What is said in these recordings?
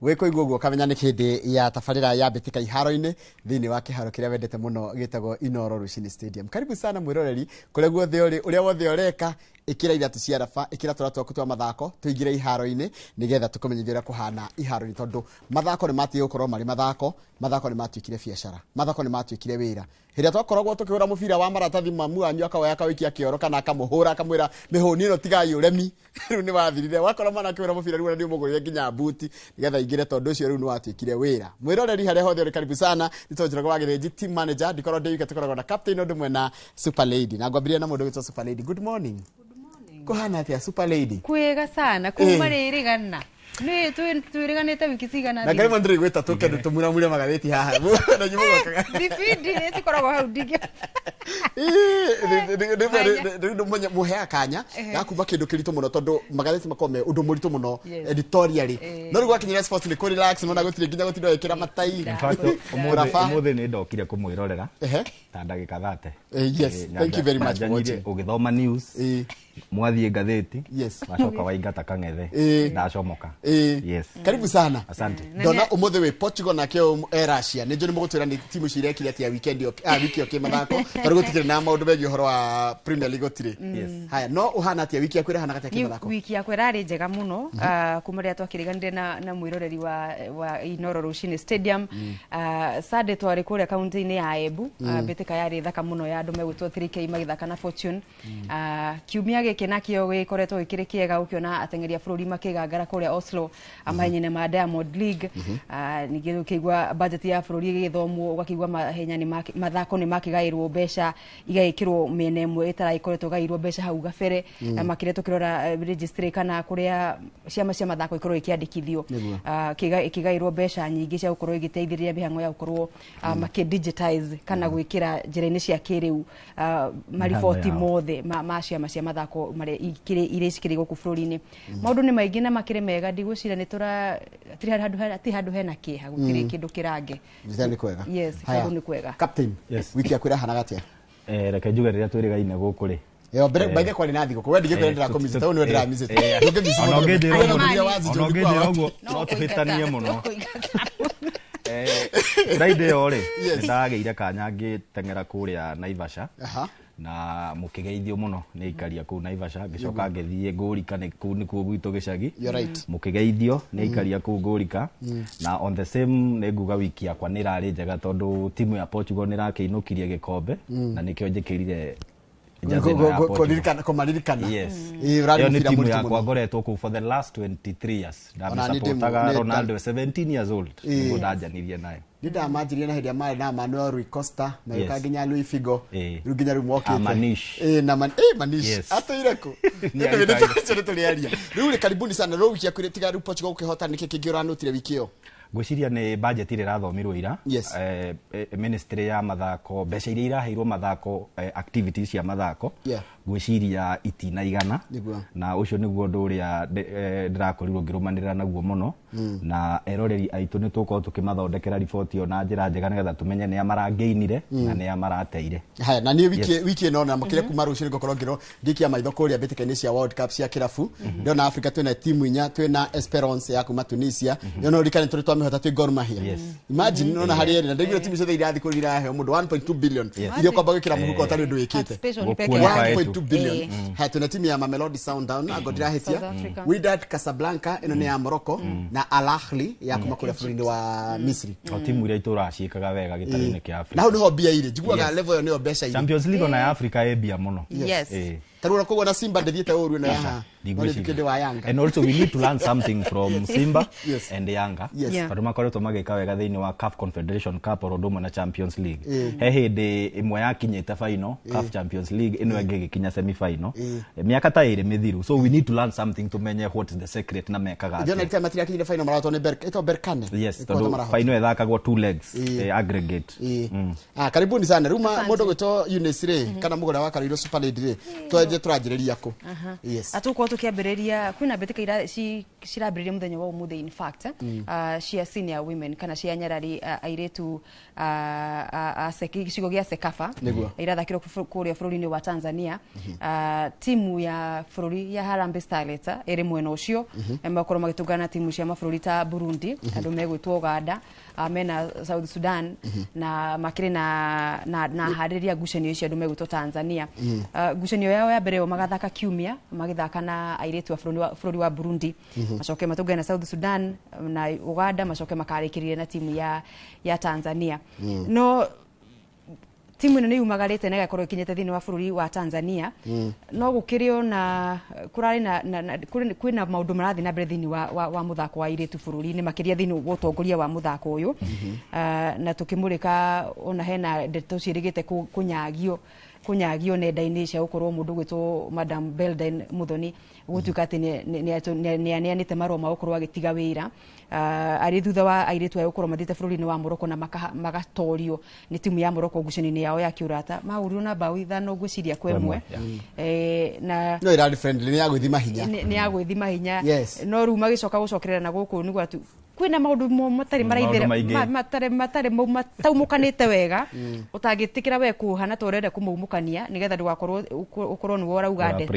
Wĩkũigua ũguo ũkamenya nĩ hĩndĩ ya tabarĩra ya mbĩtĩka iharo-inĩ thĩinĩ wa kĩharo kĩrĩa wendete mũno gĩtagwo Inoro Rũcinĩ Stadium. Karibu sana mwĩroreri kũrĩa guothe ũrĩ, ũrĩa wothe ũreka, ĩkĩra iratũ cia raba, ĩkĩra tũra twaku twa mathako, tũingĩre iharo-inĩ nĩgetha tũkũmenyithie ũrĩa kũhana iharo-inĩ, tondũ mathako nĩ matigire gũkorwo marĩ mathako, mathako nĩ matuĩkire biacara, mathako nĩ matuĩkire wĩra. Hĩndĩ ĩrĩa twakoragwo tũkĩhũra mũbira wa maratathi, mamu wanyu akawoya akawĩikia kĩoro kana akamũhũra akamwĩra mĩhũni ĩno tigai ũremi, rĩu nĩ wathirire. Wakora mwana akĩhũra mũbira rĩu ona nĩ ũmũgũrĩre nginya mbuti nĩgetha aingĩre, tondũ ũcio rĩu nĩ watuĩkire wĩra. Mwĩroreri harĩa hothe ũrĩ, karibu sana. Nĩ Njoroge wa Gĩthĩnji, team manager. Ndikorwo ndĩ wika, tũkoragwo na captain ũndũ ũmwe na super lady, na ngwambĩrĩria na mũndũ wĩtwo super lady. Good morning, kũhana atĩa, super lady? Kwega sana kuma rĩrĩgana nĩ twĩrĩganĩte wiki cigana. Na ngarĩmwe ndĩrĩ gwĩta tũke tũmuramure magathĩti haha na nyumaga. Bibindi nĩ cikoragwo hau ndingĩ. Rĩu mũheaga kanya ga kuma kĩndũ kĩritũ mũno, tondũ magathĩti makoragwo me ũndũ mũritũ mũno editorially, no rĩu gwakinyĩra sports nĩ kũ relax, nona gũtirĩ nginya gũtinda wĩkĩra matai. In fact, ũmũthĩ Raba. Ũmũthĩ nĩ ndokire kũmwĩrorera ta ndagĩka 30. Yes, thank you very much for watching. Ũgĩthoma news, mwathiĩ ngathĩti, wacoka waingata kang'ethe, ndacomoka. Yes. Karibu sana. Asante. Ndona ũmũthĩ wĩ Portugal nake e Russia. Nĩ njũĩ nĩ mũgũtwĩra nĩ timu icio irekire atĩa weekend ĩyo, wiki ĩyo kĩmathako, tondũ gũtikĩrĩ na maũndũ megiĩ ũhoro wa Premier League gũtirĩ. Haya, no ũhana atĩa, wiki yaku ĩrahana atĩa kĩmathako? Wiki yakwa ĩrarĩ njega mũno, kuma rĩrĩa twakĩrĩganire na mwĩroreri wa Inoro Rũcinĩ Stadium. Sunday twarĩ kũrĩa kaunti-inĩ ya Embu. Mbĩtĩka yarĩ thaka mũno ya andũ megwĩtwo 3K magĩthaka na Fortune. Kiumia gĩkĩ nakĩo gĩkoretwo gĩkĩrĩ kĩega, ũkĩona ateng'eri a bũrũri makĩgangara kũrĩa Oslo mahenya-inĩ ma Diamond League. Ningĩ ũkĩigua budget ya bũrũri ĩgĩthomwo, ũgakĩigua mahenya nĩ mathako nĩ makĩgaĩrwo mbeca, igagĩkĩrwo mĩena ĩmwe ĩtaragĩkoretwo ĩgaĩirwo mbeca hau gabere. Na makĩria tũkĩrora registry kana kũrĩa ciama cia mathako ikorwo ikĩandĩkithio. Ĩkĩgaĩrwo mbeca nyingĩ cia gũkorwo igĩteithĩrĩria mĩhang'o ya gũkorwo makĩ digitize kana gwĩkĩra njĩra-inĩ cia kĩrĩu mariboti yao. mothe ma ciama cia mathako marĩa iria cikĩrĩ gũkũ bũrũri-inĩ. Maũndũ nĩ maingĩ na makĩrĩ mega, ndigwĩciria nĩ tũra hatirĩ handũ, hatirĩ handũ hena kĩeha, gũtirĩ kĩndũ kĩrange. Njĩra nĩ kwega. Yes. Haya. Kũndũ nĩ kwega. Captain, wiki yaku ĩrahanaga atĩa? Reke njuge rĩrĩa twĩrĩgaine gũkũ rĩ, Yo mbere baithe kwarĩ na thigũkũ, we ndigĩkwĩra ndĩrakũmiss tondũ nĩwe ndĩramiss. Ndũngĩmiss Ona mũndũ. ũngĩnjĩra Wĩna ũguo- mũthia wa Nzijũ, ona ũngĩnjĩra ndikuwa ũguo No no kũingata. tũhĩtanie mũno. No kũingata. Friday ĩyo rĩ, Yes. nĩ ndagĩire kanya ngĩteng'era kũrĩa Naivasha na mũkĩgeithio mũno nĩ aikaria kũu Naivasha, ngĩcoka ngĩthiĩ Ngũrika, nĩ kũu nĩkuo gwitũ gĩcagi. You're right. Mũkĩgeithio nĩ aikaria kũu Ngũrika. Na on the same, nĩ nguga wiki yakwa nĩ ĩrarĩ njega tondũ timu ya Portugal nĩ ĩrakĩinũkirie gĩkombe na nĩkĩo njĩkĩrire jersey ĩno ya Portugal. Kũririkana, kũmaririkana. Yes. Ĩĩ, ũrarĩ Ĩyo nĩ mũbira timu mũritũ yakwa mũno. ngoretwo kũu for the last 23 years. Ona niĩ ndĩ Ndamĩsupportaga Ronaldo 17 years old nĩguo ndanjanirie nayo. Nĩ ndamanjirie na hĩndĩ ĩrĩa marĩ na Manuel Rui Costa magĩũka nginya Luis Figo. Rĩu nginya rĩu mokĩte. Ah, Manish. Ĩĩ, na Manish. Atũire kũ? Nĩ Nĩ arĩ nĩ tũrĩaria. Rĩu rĩ, karibuni sana. Rĩu wiki yaku tiga rĩu Portugal gũkĩhota, nĩkĩ kĩngĩ ũranũtire wiki ĩyo? Ngwĩciria nĩ budget ĩrĩa ĩrathomirwo ira. Ministry ya mathako, mbeca iria iraheirwo mathako, activities cia mathako, ngwĩciria itinaigana. Na ũcio nĩguo ũndũ ũrĩa ndĩrakorirwo ngĩrũmanĩrĩra naguo mũno, na eroreri aitũ nĩ tũgũkorwo tũkĩmathondekera riboti ĩyo na njĩra njega nĩgetha tũmenye nĩa marangĩinire na nĩa marateire. Haya, na niĩ wiki wiki ĩno na makĩria kuma rũciũ ngũkorwo ngĩro ngĩikia maitho kũrĩa mbĩtĩka-inĩ cia World Cup cia kĩrabu. Ndĩrona Africa twĩna timu inya, twĩna Esperance ya kuma Tunisia, ĩyo no ririkane tũrĩ twamĩhota twĩ Gor Mahia. Imagine, nona harĩa ĩrĩ na ndaiguire timu ciothe irathiĩ kũrĩa iraheo mũndũ 1.2 billion iria ũkwamba gwĩkĩra mũhuko ũtarĩ ũndũ wĩkĩte. Participation Gũkuo peke nĩ yake. fae. 1.2 billion. Haya, twĩna timu ya Mamelodi Sundowns, anga ndirahĩtia. South Africa. Wydad Casablanca ĩno nĩ ya Morocco, na Al Ahly ya kuma kũrĩa bũrũri-inĩ wa Misri. O timu iria itũraga ciĩkaga wega gĩtarũ-inĩ kĩa Na Africa. hau nĩho mbia irĩ, njiguaga level ĩyo nĩyo mbeca irĩ. Champions League ona ya Africa ĩ mbia mũno. Tarĩu koguo na Simba ndĩthiĩte ũru ĩno ya haha, no nĩ Ndigwĩciria. ndikĩndĩ wa Yanga. And also we need to learn something from Simba and Yanga. Tondũ makoretwo magĩka wega thĩinĩ wa CAF Confederation Cup oro ũndũ ũmwe na Champions League. He hĩndĩ ĩmwe yakinyĩte final CAF Champions League, ĩno ĩngĩ ĩgĩkinya semi final mĩaka ta ĩrĩ mĩthiru. So we need to learn something, tũmenye what is the secret na mekaga Ndiona atĩa. rita matirakinyire final, marahotwo nĩ ĩtagwo Berkane. Yes, Ĩkũhota tondũ marahota. final ĩthakagwo two legs, aggregate. Ah, karibuni sana. Rĩu mũndũ gwĩtwo Eunice rĩ, kana mũgũra wa Karũirũ Super Lady rĩ, Twanjie tũranjĩrĩria kũ? Yes. Atũkorwo tũkĩambĩrĩria kwĩna mbĩtĩka ira cirambĩrĩria mũthenya wa ũmũthĩ, in fact cia senior women kana cia nyarari, airĩtu gĩcigo gĩa CECAFA irathakĩrwo kũrĩa bũrũri-inĩ wa Tanzania. Timu ya bũrũri ya Harambee Starlets ĩrĩ mwena ũcio, makorwo magĩtũngana na timu cia mabũrũri ta Burundi, andũ megwĩtwo Uganda, mena South Sudan, na makĩrĩ na harĩrĩria ngucanio icio andũ megwĩtwo Tanzania. Ngucanio yao ya mbere yo magathaka kiumia magĩthaka na airĩtu a bũrũri wa Burundi, macoke matũngane na South Sudan na Uganda, macoke makarĩkĩrĩria na timu ya Tanzania. No timu ĩno nĩ yumagarĩte na ĩgakorwo ĩkinyĩte thĩinĩ wa bũrũri wa Tanzania, no gũkĩrĩ ona kũrarĩ na kwĩna maũndũ marathiĩ na mbere thĩinĩ wa mũthako wa airĩtu bũrũri-inĩ, makĩria thĩinĩ wa ũtongoria wa mũthako ũyũ. Na tũkĩmũrĩka ona hena ndeto ciĩrĩgĩte kũnyagio nenda-inĩ cia gũkorwo mũndũ gwĩtwo Madam Belden Muthoni gũtuĩka atĩ nĩ aneanĩte marũa ma gũkorwo agĩtiga wĩra, arĩ thutha wa airĩtu aya gũkorwo mathiĩte bũrũri-inĩ wa Morocco na magatorio nĩ timu ya Morocco ngucanio-inĩ yao ya kĩũrata, mahũrirwo na mbaũ 5 ngwĩciria kwa 1. Na no ĩrarĩ friendly, nĩ ya gwĩthima hinya. Nĩ ya gwĩthima hinya. No rĩu magĩcoka gũcokerera na gũkũ nĩguo kwĩna maũndũ matarĩ maraithĩra, matarĩ mataumũkanĩte wega, ũtangĩtĩkĩra we kũhana ta ũrenda kũmaumũkania nĩgetha ndũgakorwo ũkorwo nĩwe ũrauga ndeto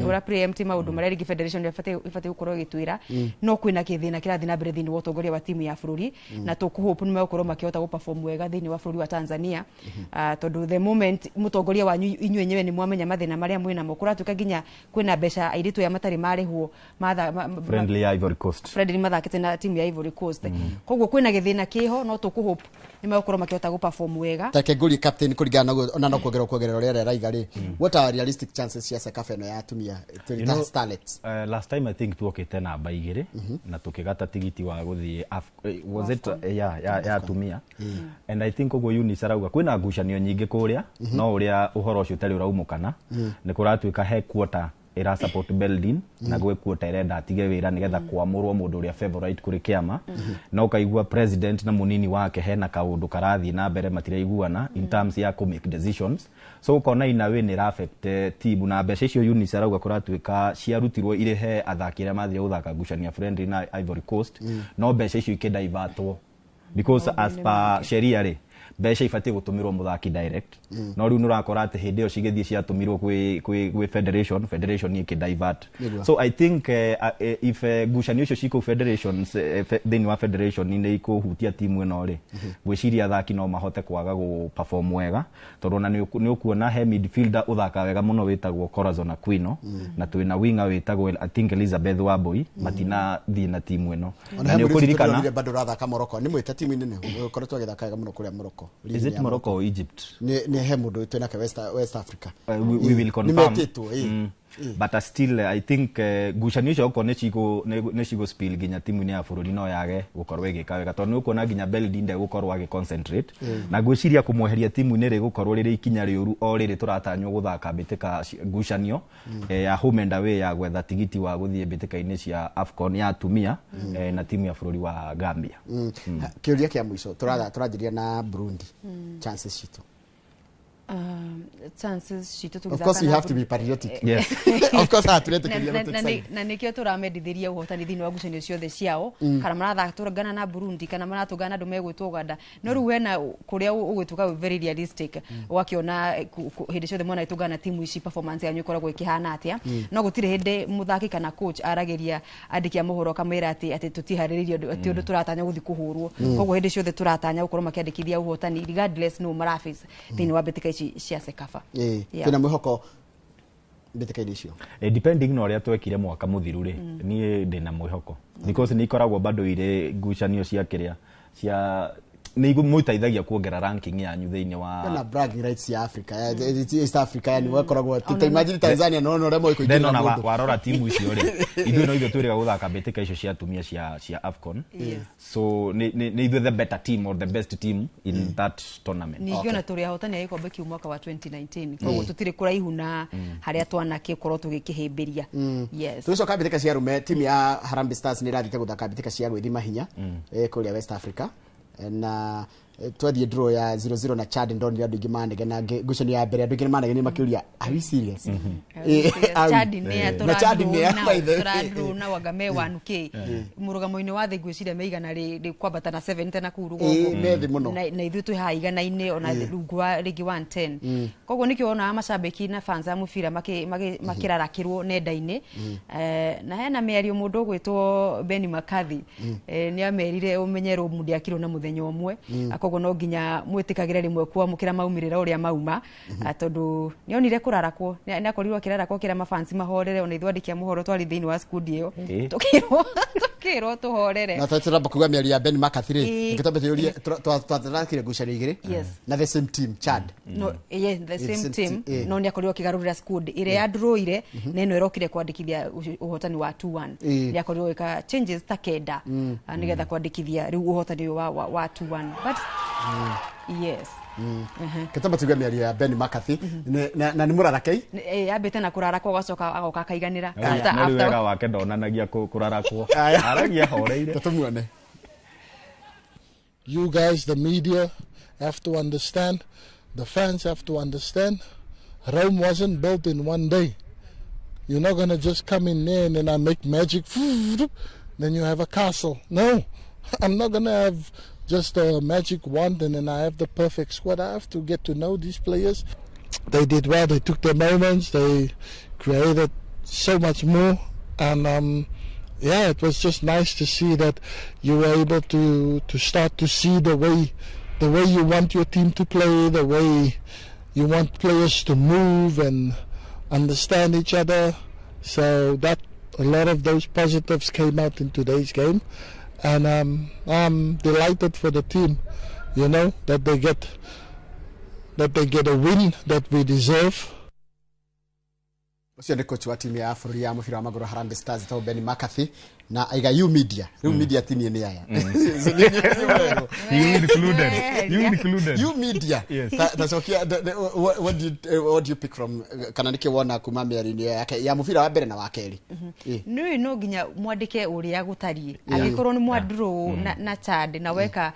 ũra preempt maũndũ marĩa rĩngĩ federation ĩbatiĩ gũkorwo ĩgĩtwĩra. No kwĩna kĩthĩna kĩrathiĩ na mbere thĩinĩ wa ũtongoria wa timu ya bũrũri, na tũkũhope nĩ megũkorwo makĩhota gũperform wega thĩinĩ wa bũrũri wa Tanzania, tondũ the moment mũtongoria wanyu inyuĩ enyewe nĩ mwamenya mathĩna marĩa mwĩnamo, kũratuĩka nginya kwĩna mbeca airĩtu aya matarĩ marĩhwo friendly ya Ivory Coast, friendly mathakĩte na timu ya Ivory Coast. Koguo kwĩna gĩthĩna kĩho, no tũkũhope nĩ megũkorwo makĩhota gũperform wega. Take ngũrie captain kũringana na ona no kuongerera ũrĩa araiga rĩ, what are realistic chances cia CECAFA ĩno ya atumia ta starlets? Last time I think tuokĩte namba 2 na tũkĩgata tigiti wa gũthiĩ, was it ya atumia, and I think ũguo Eunice arauga kwĩna ngucanio nyingĩ kũrĩa, no ũrĩa ũhoro ũcio ũtarĩ ũraumũkana nĩ kũratuĩka he quota ira support Beldin na gwĩ quota ĩrenda atige wĩra nĩgetha kwamũrwo mũndũ ũrĩa favorite kũrĩ kĩama, na ũkaigua president na mũnini wake hena kaũndũ karathiĩ na mbere matiraiguana in terms ya kũ make decisions, so ũkona in a way nĩ ĩra affect team. Na mbeca icio Eunice arauga kũratuĩka ciarutirwo irĩhe athaki arĩa mathire gũthaka ngucanio friendly na Ivory Coast, no mbeca icio ikĩdivertwo because as per sheria rĩ, mbeca ibatiĩ gũtũmĩrwo mũthaki direct, no rĩu nĩũrakora atĩ hĩndĩ ĩyo cigĩthiĩ ciatũmirwo kwĩ federation ĩkĩ divert. So I think if ngucanio icio cikũu federations, thĩinĩ wa federation nĩ ikũhutia timu ĩno rĩ, ngwĩciria athaki no mahote kwaga gũ perform wega, tondũ ona nĩ ũkuona he midfielder ũthaka wega mũno wĩtagwo Corazon Aquino, na twĩna winger wĩtagwo I think Elizabeth Wambui, matinathiĩ na timu ĩno. Na nĩ ũkũririkana bado ũrathaka Morocco, nĩ mwĩte timu nene ũkoretwo agĩthaka wega mũno kũrĩa Morocco. Is it Morocco or Egypt? Nĩ he mũndũ twĩnake West Africa. We will confirm. Nĩmetĩtwo. But still I think ngucanio icio okorwo nĩ cigũ spill nginya timu-inĩ ya bũrũri no yage gũkorwo ĩgĩka wega, tondũ nĩ ũkuona nginya Beldin ndegũkorwo agĩ concentrate, na ngwĩciria kũmweheria timu-inĩ rĩgũkorwo rĩrĩ ikinya rĩũru o rĩrĩ tũratanywo gũthaka mbĩtĩka ngucanio ya home and away ya gwetha tigiti wa gũthiĩ mbĩtĩka-inĩ cia AFCON ya atumia na timu ya bũrũri wa Gambia. Kĩũria kĩa mũico, tũranjĩrĩria na Burundi, chances citũ. Chances citũ. Of course you have to be patriotic. Yes. Of course haturetĩkĩria. Na nĩkĩo tũramendithĩria ũhotani thĩinĩ wa ngucanio ciothe ciao, kana maratũngana na Burundi kana maratũngana na andũ megwĩtwo Uganda, no rĩu hena kũrĩa ũgwĩtuĩka very realistic, ũgakĩona hĩndĩ ciothe mwana ĩtũngana na timu ici performance yanyu ĩkoragwo ĩkĩhana atĩa, no gũtirĩ hĩndĩ mũthaki kana coach aragĩria andĩki a mohoro akamwĩra atĩ tũtiharĩrĩirie atĩ ũndũ tũratanya gũthiĩ kũhũrwo. Koguo hĩndĩ ciothe tũratanya gũkorwo makĩandĩkithia ũhotani regardless no maraface thĩinĩ wa mbĩtĩka ici cia CECAFA. Twĩna mwĩhoko mbĩtĩka-inĩ icio? Depending na ũrĩa twekire mwaka mũthiru rĩ, niĩ ndĩna mwĩhoko because nĩ ikoragwo bado irĩ ngucanio cia kĩrĩa cia nĩ mũteithagia kuongerera ranking yanyu thĩinĩ wa na bragging rights ya Africa, East Africa, yani wakoragwo ta imagine Tanzania no no remo ikuingĩra mũndũ. Warora timu icio rĩ, ithuĩ no ithuĩ twĩrĩga gũthaka mbĩtĩka icio cia atumia cia AFCON, so nĩ ithuĩ the better team or the best team in that tournament. Ningĩ ona tũrĩ ahotani a gĩkombe kĩu mwaka wa 2019, koguo tũtirĩ kũraihu na harĩa twanakĩkorwo tũgĩkĩhĩmbĩria. Yes. Tũgĩcoka mbĩtĩka cia arũme, timu ya Harambee Stars nĩ ĩrathiĩte gũthaka mbĩtĩka cia gwĩthima hinya kũrĩa West Africa, na Twathiĩ draw ya 0-0 na Chad, ndonire andũ aingĩ manegena ngucanio ya mbere, andũ aingĩ manegena makĩũria, "Are we serious?" Chad nĩ Na Chad nĩ by the way. Tũradraw na wanga me 1K mũrũgamo-inĩ wa thĩ, ngwĩciria me igana rĩ kwambata na 70 na kũu rũgongo. Me thĩ mũno. Na ithuĩ twĩ haha igana-inĩ ona rungu wa rĩngĩ 110. Koguo nĩkĩo wonaga macambĩki na fans a mũbira makĩrarakĩrwo nenda-inĩ. Na hena mĩario mũndũ ũgwĩtwo Benny McCarthy nĩ amerire ũmenye Rome ndĩakirwo na mũthenya ũmwe. Koguo no nginya mwĩtĩkagĩre rĩmwe kwamũkĩra maumĩrĩra ũrĩa mauma. Tondũ nĩonire kũrarakwo, nĩ akorirwo akĩrarakwo akĩra mafansi mahorere, ona ithuĩ andĩki a mohoro twarĩ thĩinĩ wa skundi ĩyo tukĩrwo tũhorere. Na tũramba kuga mĩario ya Ben McCarthy rĩ, reke twambe tũyũrie, twatharakire ngucanio igĩrĩ na the same team, Chad. No, yeah, the same same team. Team. No nĩ akorirwo akĩgarũrĩra squad ĩrĩa yandũrũire na ĩno ĩrokire kwandĩkithia ũhotani wa 2-1. Nĩ akorirwo gwĩka changes ta kenda nĩgetha kwandĩkithia rĩu ũhotani ũyũ wa 2-1, but yes. Reke twambe tuge mĩario ya Ben McCarthy na nĩ mũrarakei. Yambĩte na kũrarakwo, agacoka agoka akaiganĩra. No rĩu wega wake ndonanagia kũrarakwo. Aya. Aragia horeire. Tũtũmuone. You guys, the media, have to understand, the fans have to understand, Rome wasn't built in one day. You're not going to just come in there and then I make magic, then you have a castle. No, I'm not going to have just a magic wand and then I have the perfect squad. I have to get to know these players. They did well. They took their moments. They created so much more. And yeah, it was just nice to see that you were able to start to see the way you want your team to play, the way you want players to move and understand each other. So that a lot of those positives came out in today's game, and I'm delighted for the team that they get a win that we deserve. Ũcio nĩ coach wa timu ya bũrũri ya mũbira wa magũrũ Harambee Stars, etagwo Ben McCarthy, na aiga you media, rĩu media ti niĩ, nĩ aya. You included. You included. You media. Yes. Ta cokia, what do you pick from, kana nĩkĩ wona kuma mĩario-inĩ yake ya mũbira wa mbere na wa kerĩ? Nĩ no nginya mwandĩke ũrĩa gũtariĩ. Angĩkorwo nĩ mwandraw na Chad na weka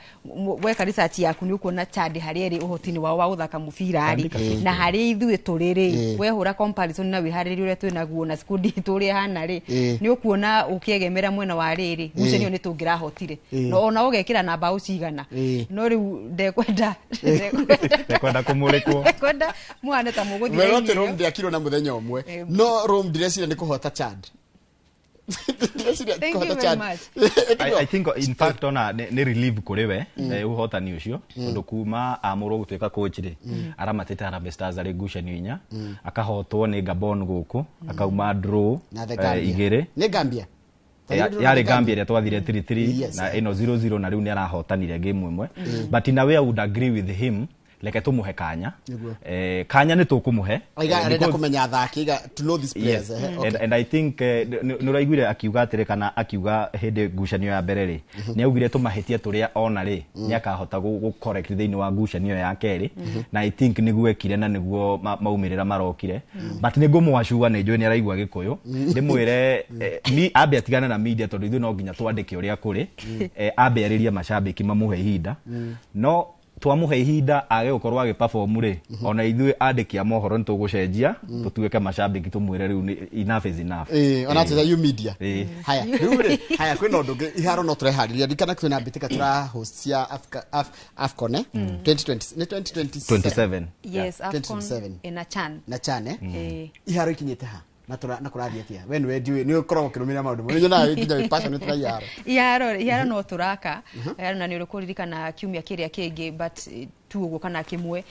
research yaku, nĩ ũkuona Chad harĩa ĩrĩ ũhoti-inĩ wao wa gũthaka mũbira rĩ, na harĩa ithuĩ tũrĩ rĩ, wehũra comparison na wĩharĩrie ũrĩa twĩ naguo na squad itũ ũrĩa ĩhana rĩ, nĩ ũkuona ũkĩegemera mwena wa rĩrĩ ngucanio nĩ tũngĩrahotire. No ona ũgekĩra na mbaũ cigana. No rĩu ndekwenda Ndekwenda kũmũrĩkwo. Ndekwenda muhane ta mũgũthiĩ Wega raini atĩ Rome ĩyo. ndĩakirwo na mũthenya ũmwe, no Rome ndireciria nĩ kũhota Chad. Ndireciria Thank you kũhota very Chad. much. I think in fact ona nĩ relief kũrĩ we ũhotani ũcio, tondũ kuma amũrwo gũtuĩka coach rĩ, aramatĩte Harambee Stars arĩ ngucanio inya, akahotwo nĩ Gabon gũkũ, akauma draw Na the Gambia. Igĩrĩ. Nĩ Gambia. Yarĩ Gambia ĩrĩa twathire 3-3 na ĩno 0-0, na rĩu nĩ arahotanire game ĩmwe, but in a way I would agree with him, reke tũmũhe kanya. Nĩguo. Kanya nĩ tũkũmũhe. Aiga arenda kũmenya athaki, aiga to know these players. Yes. Okay. And I think nĩ ũraiguire akiuga atĩrĩ, kana akiuga hĩndĩ ngucanio ya mbere rĩ, nĩ augire tũmahĩtia tũrĩa ona rĩ nĩ akahota gũ correct thĩinĩ wa ngucanio ya kerĩ, na I think nĩguo ekire na nĩguo maumĩrĩra marokire. But nĩ ngũmwacua, nĩ njũĩ nĩ araigua gĩkũyũ, ndĩmwĩre ambe atigane na media, tondũ ithuĩ no nginya twandĩke ũrĩa kũrĩ. Ambe arĩrie macambĩki, mamũhe ihinda. No twamũhe ihinda age gũkorwo agĩ perform rĩ, ona ithuĩ andĩki a mohoro nĩ tũgũcenjia tũtuĩke macambĩki, tũmwĩre rĩu enough is enough. Ona atĩ you media. Haya, rĩu rĩ, haya, kwĩna ũndũ ũngĩ, iharo no tũreharĩria, ndikana kwĩna mbĩtĩka tũra host cia AFCON, 2020 nĩ 2027? 27. Yes, AFCON. 2027. Ina CHAN. Na CHAN. Iharo ikinyĩte ha na kũrathiĩ atĩa? We nĩwe ndiũĩ nĩ ũkoragwo ũkĩrũmĩrĩra maũndũ mũno, nyonaga nginya wĩ passionate na iharo. Iharo no tũraka iharo, na nĩ ũrĩkũririkana kiumia kĩrĩa kĩngĩ, but tu ũguo kana kĩmwe,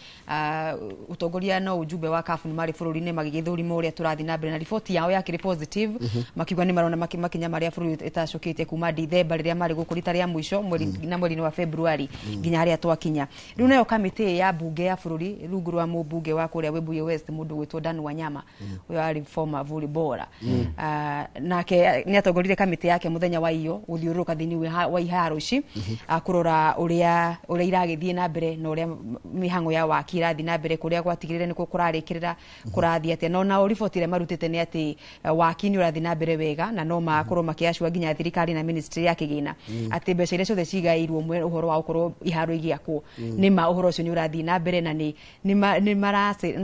ũtongoria no ujumbe wa CAF nĩ marĩ bũrũri-inĩ magĩgĩthũrima ũrĩa tũrathiĩ na mbere, na riboti yao yakĩrĩ positive, makiuga nĩ marona makinya marĩa bũrũri ĩtacũkĩte kuma Dithemba rĩrĩa marĩ gũkũ rita rĩa mũico mweri na mweri-inĩ wa February nginya harĩa twakinya rĩu. Nayo kamĩtĩ ya mbunge ya bũrũri rungu rwa mũmbunge wa kũrĩa Webuye West, mũndũ gwĩtwo Dan Wanyama, ũyũ arĩ former volleyballer, nake nĩ atongoririe kamĩtĩ yake mũthenya wa iyo gũthiũrũrũka thĩinĩ wa iharo ici, kũrora ũrĩa iragĩthiĩ na mbere na ũrĩa mĩhang'o ya waki ĩrathiĩ na mbere kũrĩa gwatigĩrĩre nĩkuo kũrarĩkĩrĩra kũrathiĩ atĩa. No nao riboti ĩrĩa marutĩte nĩ atĩ waki nĩ ũrathiĩ na mbere wega, na no makorwo makĩacua nginya thirikari na ministry ya kĩgĩna atĩ mbeca iria ciothe cigaĩirwo ũhoro wa gũkorwo iharo igĩakwo nĩ ma ũhoro ũcio nĩ ũrathiĩ na mbere, na nĩ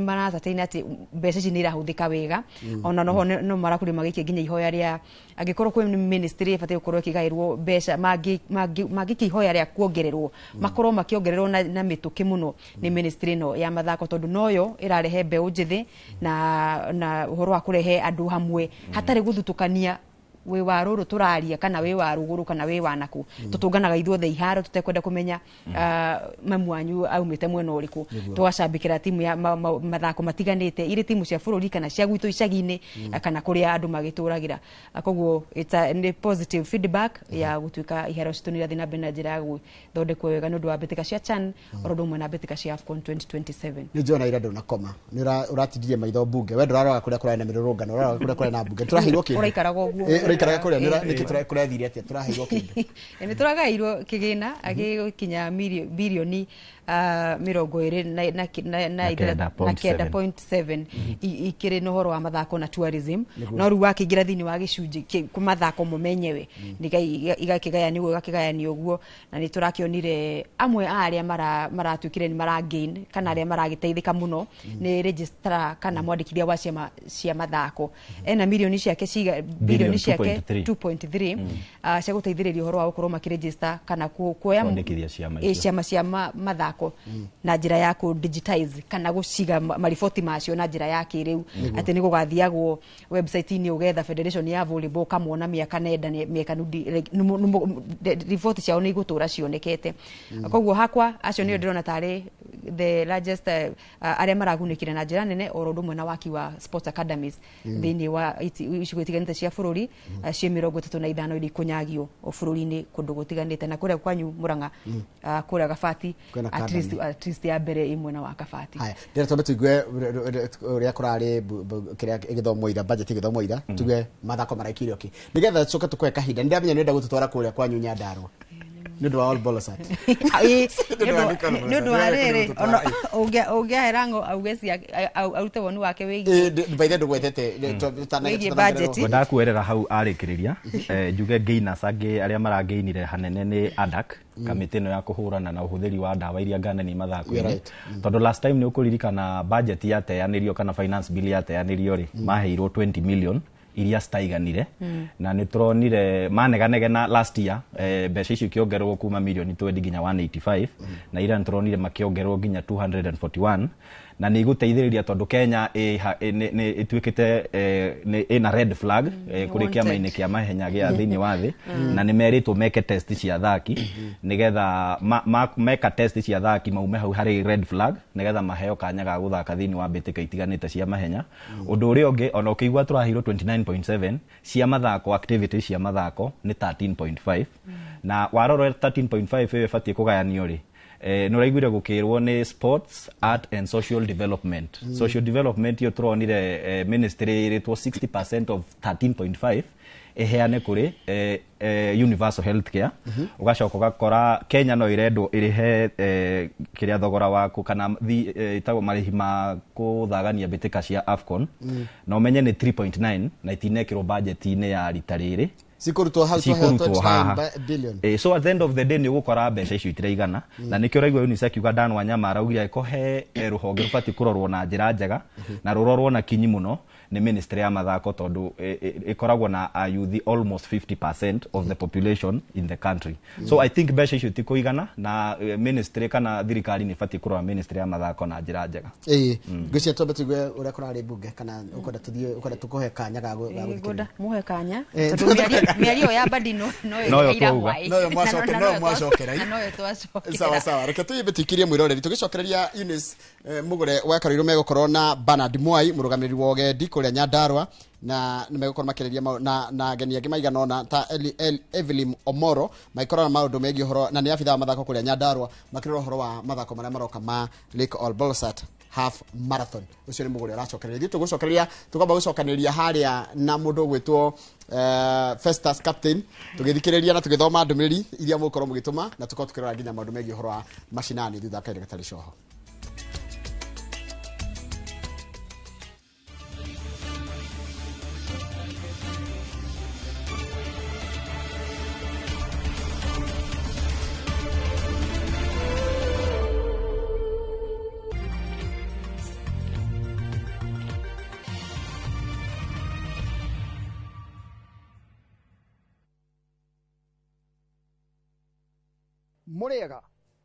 maracatain atĩ mbeca ici nĩ irahũthĩka wega. Ona noho no marakorirwo magĩikia nginya ihoya rĩa angĩkorwo kwĩ ministry ĩbatiĩ gũkorwo ĩkĩgaĩrwo mbeca, mangĩikia ihoya rĩa kuongererwo, makorwo makĩongererwo na mĩtũkĩ mũno nĩ ministry ĩno ya mathako, tondũ noyo ĩrarehe mbeũ njĩthĩ na ũhoro wa kũrehe andũ hamwe hatarĩ gũthutũkania wĩ wa rũrũ tũraria kana wĩ wa rũgũrũ kana wĩ wa nakũ. Tũtũnganaga ithuothe iharo tũtekwenda kũmenya mamu wanyu aumĩte mwena ũrĩkũ, tũgacambĩkĩra timu ya mathako matiganĩte, irĩ timu cia bũrũri kana cia gwitũ icagi-inĩ kana kũrĩa andũ magĩtũragĩra. Koguo nĩ positive feedback ya gũtuĩka iharo citũ nĩ irathiĩ na mbere na njĩra ya gũthondekwo wega nĩ ũndũ wa mbĩtĩka cia CHAN oro ũndũ ũmwe na mbĩtĩka cia AFCON 2027. Nĩ njona ira ndũnakoma, nĩ ũratindirie maitho mbunge, we ndũraroraga kũrĩa kũrarĩ na mĩrũrũngano, ũraroraga kũrĩa kũrarĩ na mbunge. Tũraheirwo kĩndũ. Ũraikaraga ũguo. Ũraikaraga kũrĩa, nĩkĩ kũrathire atĩa? Tũraheirwo kĩndũ. Nĩ tũragaĩirwo kĩgĩna agĩkinya birioni 29.7 ikĩrĩ na ũhoro wa mathako na tourism. No rĩu wakĩingĩra thĩinĩ wa gĩcunjĩ kũ mathako mo menyewe igakĩgayanio ũguo, igakĩgayanio ũguo, na nĩ tũrakĩonire amwe a arĩa maratuĩkire nĩ maragain kana arĩa maragĩteithĩka mũno nĩ registrar kana mwandĩkithia wa ciama cia mathako, ena milioni ciake bilioni ciake 2.3 cia gũteithĩrĩria ũhoro wa gũkorwo makĩregister kana kuoya ciama cia mathako na njĩra ya kũ digitize kana gũciga mariboti macio na njĩra ya kĩrĩu, atĩ nĩ gũgathiagwo website-inĩ ũgetha federation ya volleyball ũkamona mĩaka nenda mĩaka riboti ciao nĩ igũtũra cionekete. Koguo hakwa acio nĩo ndĩrona tarĩ the largest arĩa maragunĩkire na njĩra nene, oro ũndũ ũmwe na waki wa sports academies thĩinĩ wa icigo itiganĩte cia bũrũri cia 35 iria ikũnyagio bũrũri-inĩ kũndũ gũtiganĩte, na kũrĩa kwanyu Murang'a kũrĩa Gabati at least ya mbere ĩ mwena wa Kabati. Haya, ndĩrenda twambe tũigue ũrĩa kũrarĩ kĩrĩa ĩgĩthomwo ira, budget ĩgĩthomwo ira, tuge mathako maraikĩrio kĩ, nĩgetha tũcoke tũkũhe kahinda. Nĩ ndĩramenya nĩ ũrenda gũtũtwara kũrĩa kwanyu Nyandarua nĩ ũndũ wa All Bolosat. Nĩ ũndũ wa rĩrĩ, ũngĩahera ngo auge arute woni wake wĩgiĩ by the ndũgwetete budget. Ngwendaga kuerera hau arĩkĩrĩria njuge gainers angĩ arĩa maragainire hanene nĩ ADAC, kamĩtĩ ĩno ya kũhũrana na ũhũthĩri wa ndawa iria ngananie mathako-inĩ, tondũ last time nĩ ũkũririkana budget yateanĩrio kana finance bill yateanĩrio rĩ, maheirwo 20 million iria citaiganire, na nĩ tũronire maneganegena last year mbeca icio ikĩongererwo kuma milioni 20 nginya 185, na ira nĩ tũronire makĩongererwo nginya 241, na nĩ igũteithĩrĩria tondũ Kenya ĩtuĩkĩte ĩna red flag kũrĩ kĩama-inĩ kĩa mahenya gĩa thĩinĩ wa thĩ, na nĩ merĩtwo meke test cia athaki nĩgetha meka test cia athaki maume hau harĩ red flag nĩgetha maheo kanya ga gũthaka thĩinĩ wa mbĩtĩka itiganĩte cia mahenya. Ũndũ ũrĩa ũngĩ ona ũkĩigua tũraheirwo 29.7 cia mathako, activities cia mathako nĩ 13.5, na warora 13.5 ĩyo ĩbatiĩ kũgayanio rĩ, nĩ ũraiguire gũkĩrwo nĩ sports, art and social development. Social development iyo tũronire ministry ĩrĩtwo 60% of 13.5 ĩheane kũrĩ universal health care. Ũgacoka ũgakora Kenya no ĩrendwo ĩrĩhe kĩrĩa thogora waku kana ĩtagwo marĩhi ma kũthagania mbĩtĩka cia AFCON, na ũmenye nĩ 3.9 na itinekĩrwo budget-inĩ ya rita rĩrĩ, cikurutwo hau cikurutwo haha billion. So at the end of the day nĩ ũgũkora mbeca icio itiraigana, na nĩkĩo ũraigua UNICEF kiuga Dan Wanyama araugire ko he rũhonge rũbatiĩ kũrorwo na njĩra njega na rũrorwo na kinyi mũno nĩ ministry ya mathako, tondũ ĩkoragwo na youth almost 50% of the population in the country. So I think mbeca icio itikũigana na ministry kana thirikari nĩ ĩbatiĩ kũrora ministry ya mathako na njĩra njega. Ngwĩciria twambe tũigue ũrĩa kũrarĩ mbunge, kana ũkwenda tũthiĩ, ũkwenda tũkũhe kanya ga gũthikĩrĩria? Mũhe kanya tondũ mĩario ya Badi no no mwacokera no twacokera. Sawa sawa, reke tũyimbe tũikirie mwĩroreri tũgĩcokereria Eunice Mugure wa Karũirũ megũkorwo na Bernard Mwai mũrũgamĩrĩri wa ũgendi kũrĩa Nyandarua, na nĩ megũkorwo makĩrĩria na ageni angĩ maigana ũna ta Evelyn Omoro magĩkorwo na maũndũ megiĩ ũhoro, na nĩ abithaa wa mathako kũrĩa Nyandarua makĩrora ũhoro wa mathako marĩa maroka ma Lake Ol Bolsat. Half Marathon. Ucio ni muguri aracokereria. Ithuĩ tũgũcokereria tũkamba gũcokanĩria harĩa na mũndũ ũgwĩtwo Festus Captain, tũgĩthikĩrĩria na tũgĩthoma ndũmĩrĩri iria mũgũkorwo mũgĩtũma, na tũkorwo tũkĩrora nginya maũndũ megiĩ ũhoro wa macinani thutha wa kahinda gatarĩ coho. Murega,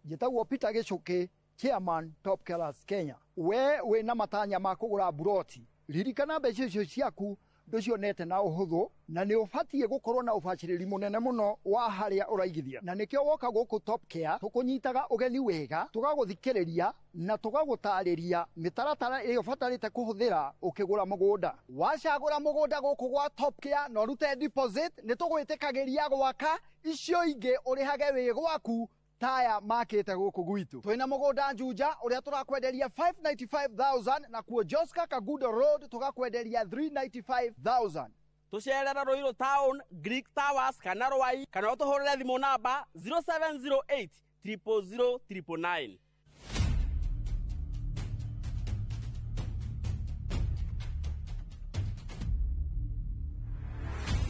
njĩtagwo Peter Gichuki, chairman Top Killers Kenya. We wĩna matanya ma kũgũra buroti, ririkana mbeca icio ciaku ndũcionete na ũhũthũ, na nĩ ũbatiĩ gũkorwo na ũbacĩrĩri mũnene mũno wa harĩa ũraigithia. Na nĩkĩo woka gũkũ Top Care tũkũnyitaga ũgeni wega, tũgagũthikĩrĩria na tũgagũtarĩria mĩtaratara ĩrĩa ũbatarĩte kũhũthĩra ũkĩgũra mũgũnda. Wacagũra mũgũnda gũkũ gwa Top Care na ũrute deposit, nĩ tũgwĩtĩkagĩria gwaka icio ingĩ ũrĩhage wĩ gwaku taya makĩte gũkũ gwitũ. Twĩna mũgũnda Juja ũrĩa tũrakwenderia 595,000, na kuo Joska Kagudo Road tũgakwenderia 395,000. Tũcerera Ruiru Town, Greek Towers kana Rwai, kana ũtũhũrĩre thimũ namba 0708 000 999.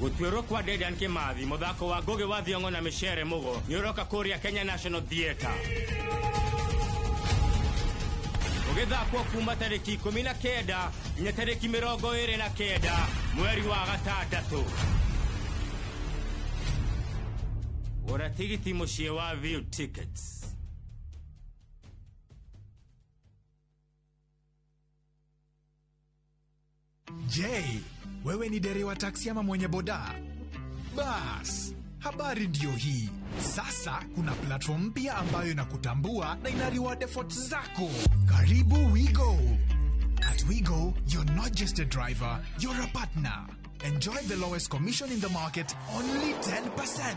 Gũtuĩrwo kwa Dedan Kimathi, mũthako wa Ngugi wa Thiong'o na Micere Mugo nĩ ũroka kũrĩa Kenya National Theatre. Ũgĩthakwo kuma tarĩki 19 nginya tarĩki 29 mweri wa gatandatũ. Gũra tigiti mũciĩ wa View Tickets. Je, wewe ni dereva taksi ama mwenye boda? Bas, habari ndiyo hii. Sasa kuna platform mpya ambayo inakutambua na ina reward efforts zako. Karibu WeGo. At WeGo, you're not just a driver, you're a partner. Enjoy the lowest commission in the market, only 10%.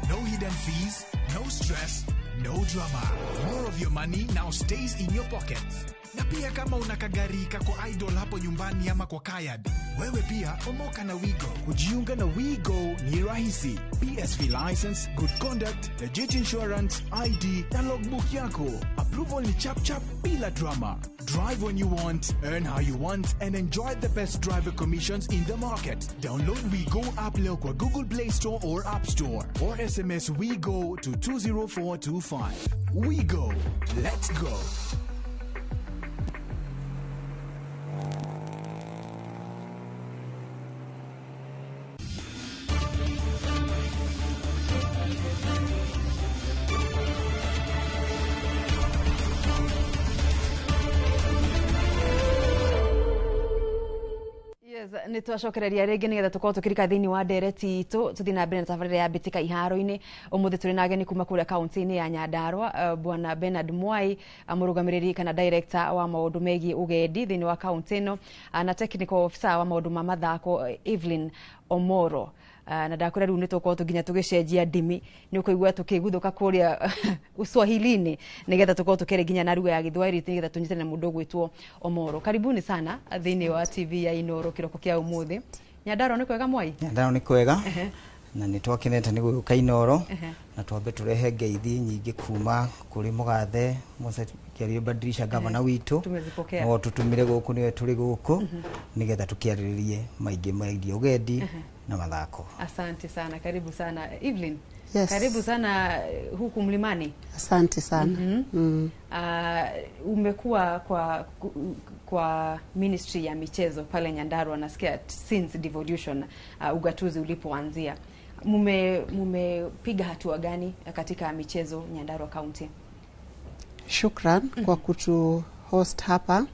No hidden fees, no stress, no drama. More of your money now stays in your pockets. Na pia kama una kagari kako idol hapo nyumbani ama kwa kayad, wewe pia omoka na WeGo. Kujiunga na WeGo ni rahisi. PSV license, good conduct, legit insurance, ID na logbook yako. Approval ni chap chap bila drama. Drive when you want, earn how you want, and enjoy the best driver commissions in the market. Download WeGo app leo kwa Google Play Store or App Store, or SMS WeGo to 20425. WeGo. Let's go. Nĩ twacokereria rĩngĩ nĩgetha tũkorwo tũkĩrika thĩinĩ wa ndereti itũ tũthiĩ na mbere na tabarĩra ya mbĩtĩka iharo-inĩ. Ũmũthĩ tũrĩ na ageni kuma kũrĩa kaunti-inĩ ya Nyandarua, Bwana Bernard Mwai, mũrũgamĩrĩri kana director wa maũndũ megiĩ ũgendi thĩinĩ wa kaunti ĩno, na technical officer wa maũndũ ma mathako Evelyn Omoro. Na ndakwĩra rĩu nĩ tũkorwo nginya tũgĩcenjia ndimi, nĩ ũkũigua tũkĩguthũka kũrĩa Uswahilini nĩgetha tũkorwo tũkĩaria nginya na lugha ya Gĩthwaĩri nĩgetha tũnyitane na mũndũ ũgwĩtwo Omoro. Karibuni sana thĩinĩ wa TV ya Inooro kĩroko kĩa ũmũthĩ. Nyandarua nĩ kwega Mwai? Nyandarua nĩ kwega na nĩ twakenete nĩ gũka Inooro, na twambe tũrehe ngeithi nyingĩ kuma kũrĩ mũgathe Moses Kĩario Badirisha gavana witũ, no tũtũmire gũkũ nĩwe tũrĩ gũkũ nĩgetha tũkĩarĩrĩrie maingĩ megiĩ ũgendi na mathako. Asante sana, karibu sana Evelyn. Yes. Karibu sana huku mlimani. Asante sana. Umekuwa kwa ministry ya michezo pale Nyandarua, nasikia since devolution, ugatuzi ulipoanzia. Mumepiga hatua gani katika michezo Nyandarua County? Shukran kwa kutu host hapa.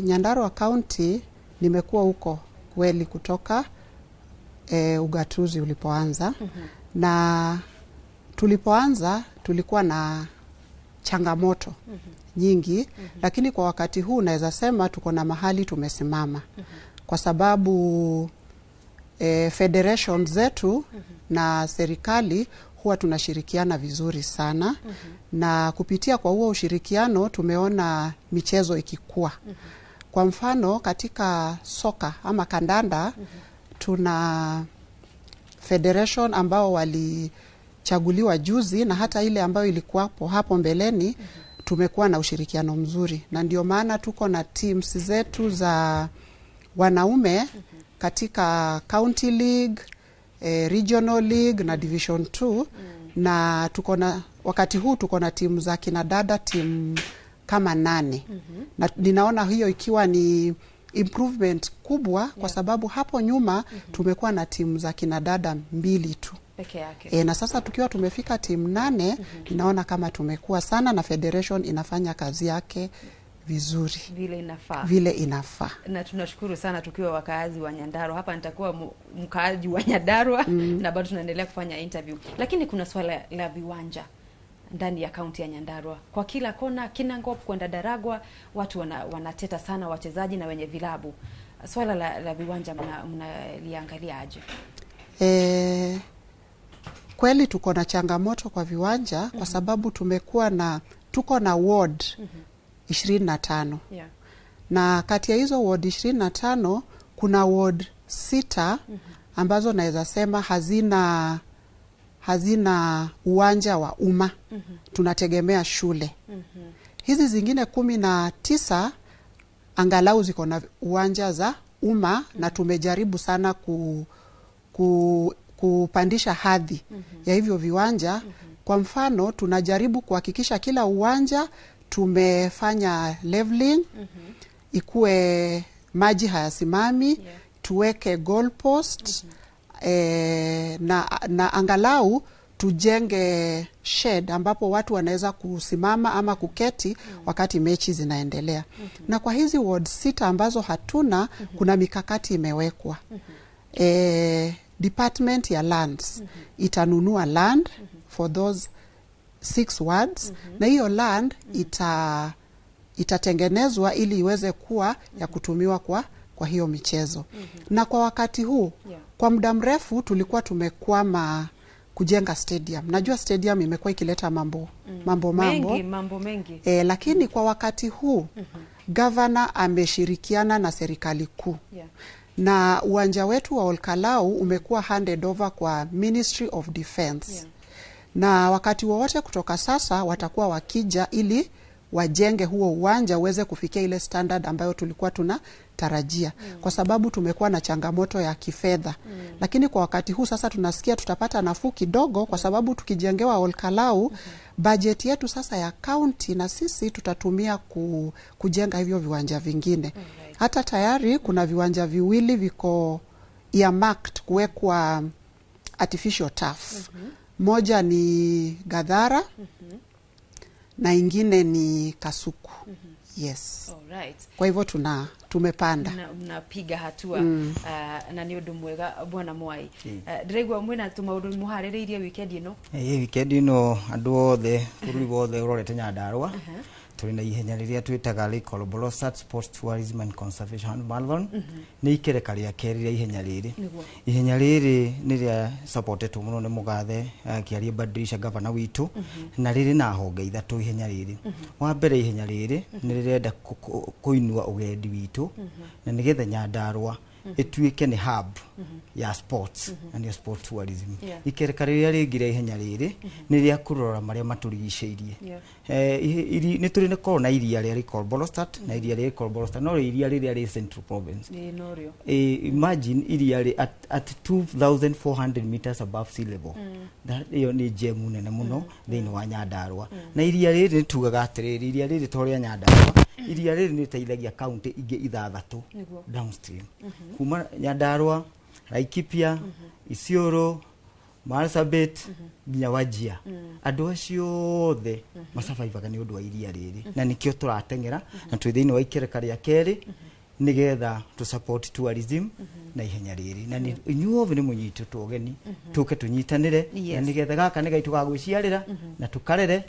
Nyandarua County nimekuwa huko kweli kutoka ugatuzi ulipoanza. Na tulipoanza tulikuwa na changamoto nyingi, lakini kwa wakati huu naweza sema tuko na mahali tumesimama. Kwa sababu federation zetu na serikali huwa tunashirikiana vizuri sana. Na kupitia kwa huo ushirikiano tumeona michezo ikikua. Kwa mfano katika soka ama kandanda, tuna federation ambao walichaguliwa juzi na hata ile ambayo ilikuwapo hapo mbeleni. Tumekuwa na ushirikiano mzuri na ndio maana tuko na teams zetu za wanaume katika county league, regional league na division 2. Na tuko na wakati huu tuko na timu za kina dada, timu kama 8. Na ninaona hiyo ikiwa ni improvement kubwa kwa sababu hapo nyuma tumekuwa na timu za kina dada 2 tu peke yake. Na sasa tukiwa tumefika timu 8, ninaona kama tumekuwa sana na federation inafanya kazi yake vizuri vile inafaa. Vile inafaa. Na tunashukuru sana tukiwa wakaazi wa Nyandarua. Hapa nitakuwa mkaaji wa Nyandarua na bado tunaendelea kufanya interview. Lakini kuna swala la viwanja ndani ya kaunti ya Nyandarua. Kwa kila kona, Kinangop kwenda Daragwa, watu wanateta sana, wachezaji na wenye vilabu. Swala la viwanja mnaliangalia aje? Kweli tuko na changamoto kwa viwanja kwa sababu tumekuwa na tuko na ward 25. Na kati ya hizo ward 25 kuna ward 6 ambazo naweza sema hazina uwanja wa umma. Tunategemea shule. Hizi zingine 19 angalau ziko na uwanja za umma na tumejaribu sana kupandisha hadhi ya hivyo viwanja. Kwa mfano tunajaribu kuhakikisha kila uwanja tumefanya leveling, ikue maji hayasimami, tuweke goal post, na angalau tujenge shed ambapo watu wanaweza kusimama ama kuketi wakati mechi zinaendelea. Na kwa hizi ward 6 ambazo hatuna, kuna mikakati imewekwa. Department ya lands itanunua land for those 6 wards, na hiyo land itatengenezwa ili iweze kuwa ya kutumiwa kwa hiyo michezo. Na kwa wakati huu, kwa muda mrefu tulikuwa tumekwama kujenga stadium. Najua stadium imekuwa ikileta mambo mambo mengi. Lakini kwa wakati huu governor ameshirikiana na serikali kuu. Na uwanja wetu wa Olkalau umekuwa handed over kwa Ministry of Defense. Na wakati wowote kutoka sasa watakuwa wakija ili wajenge huo uwanja uweze kufikia ile standard ambayo tulikuwa tunatarajia. Kwa sababu tumekuwa na changamoto ya kifedha. Lakini kwa wakati huu sasa tunasikia tutapata nafuu kidogo kwa sababu tukijengewa Olkalau, budget yetu sasa ya county na sisi tutatumia kujenga hivyo viwanja vingine. Hata tayari kuna viwanja viwili viko earmarked kuwekwa artificial turf. Moja ni Gadhara na ingine ni Kasuku. Yes. Alright. Kwa hivyo tumepanda. Mnapiga hatua. Na ni undu mwega bwana Mwai. Ndiraigua mwina tumaundu muhaririirie weekend ino. Weekend ino andu othe bururi wothe urorete Nyandarua. Turi na ihenya riria twitaga Lake Olbolosat Sports Tourism and Conservation Marathon. Ni ikereka ria keri ria ihenya riri. Ihenya riri ni ria supportetwo muno ni mugathe Kiarie Badirisha governor witu, na riri na honge ithatu ihenya riri. Wa mbere ihenya riri ni rirenda kuinua ugendi witu na nigetha Nyandarua ituike ni hub ya sports na ni sport tourism. Ikereka riria ringi ria ihenya riri ni ria kurora maria maturigiceirie. Ni turi ni korwo na iria ria Lake Olbolosat na iria ria Lake Olbolosat no iria riria ri Central Province. Imagine iria ri at 2400 meters above sea level. Iyo ni gem nene muno thiini wa Nyandarua. Na iria riri tugaga atiriri iria riri to ria Nyandarua, iria riri ni riteithagia county ingi ithathatu downstream. Kuma Nyandarua, Laikipia, Isiolo, Marsabit, nginya Wajir. Andu acio othe masurvivaga ni undu wa iria riri. Na nikio turateng'era na twi thiini wa ikereka ria keri Nigetha to support tourism na ihenya riri na inyuothe nĩ mũnyitĩtwo ũgeni tũke tũnyitanĩre na nigetha gaka nĩ gaitũ ga gwĩciarĩra na tũkarere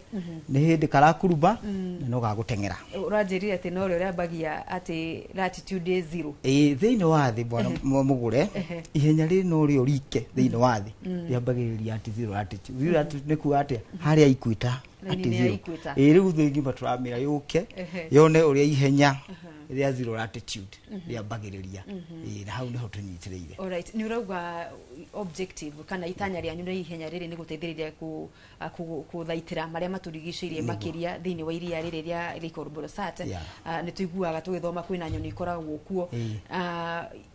nĩ hĩndĩ karakurumba na no gagũteng'era. Ũranjĩrire atĩ no rĩo rĩambagia atĩ latitude zero. Ĩĩ, thĩinĩ wa thĩ bwana Mũgũre, ihenya rĩrĩ no rĩo rike thĩinĩ wa thĩ rĩambagĩrĩria at zero latitude. Zero latitude nĩ kuga atĩa? Harĩa equator at zero. Ĩĩ, rĩu thĩ ng'ima tũramĩra yũke yone ũrĩa ihenya rĩa zero latitude rĩambagĩrĩria. Ĩĩ, na hau nĩho tũnyitĩrĩire. Alright, nĩ ũrauga objective kana itanya rĩanyu rĩa ihenya rĩrĩ nĩ gũteithĩrĩria kũthaitĩra marĩa matũrigicĩirie makĩria thĩinĩ wa iria rĩrĩ rĩa Lake Olbolosat. Nĩ tũiguaga tũgĩthoma kwĩna nyoni ikoragwo kuo.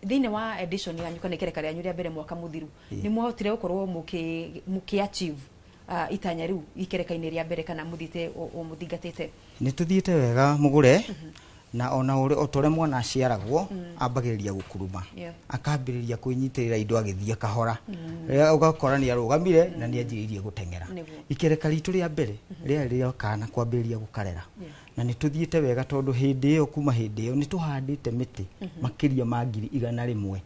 Thĩinĩ wa edition yanyu kana ikereka rĩanyu rĩa mbere mwaka mũthiru, nĩ mwahotire gũkorwo mũkĩ achieve itanya rĩu ikereka-inĩ rĩa mbere kana mũthiĩte o mũthingatĩte? Nĩ tũthiĩte wega Mũgũre, na ona o ta ũrĩa mwana aciaragwo ambagĩrĩria gũkuruma, akambĩrĩria kwĩnyitĩrĩra indo agĩthiĩ kahora, rĩrĩa ũgakora nĩ arũgamire na nĩ anjĩrĩirie gũteng'era. Ikereka ritũ rĩa mbere rĩarĩ rĩa kana kwambĩrĩria gũkarera, na nĩ tũthiĩte wega tondũ hĩndĩ ĩyo kuma hĩndĩ ĩyo nĩ tũhandĩte mĩtĩ makĩria ma 100,000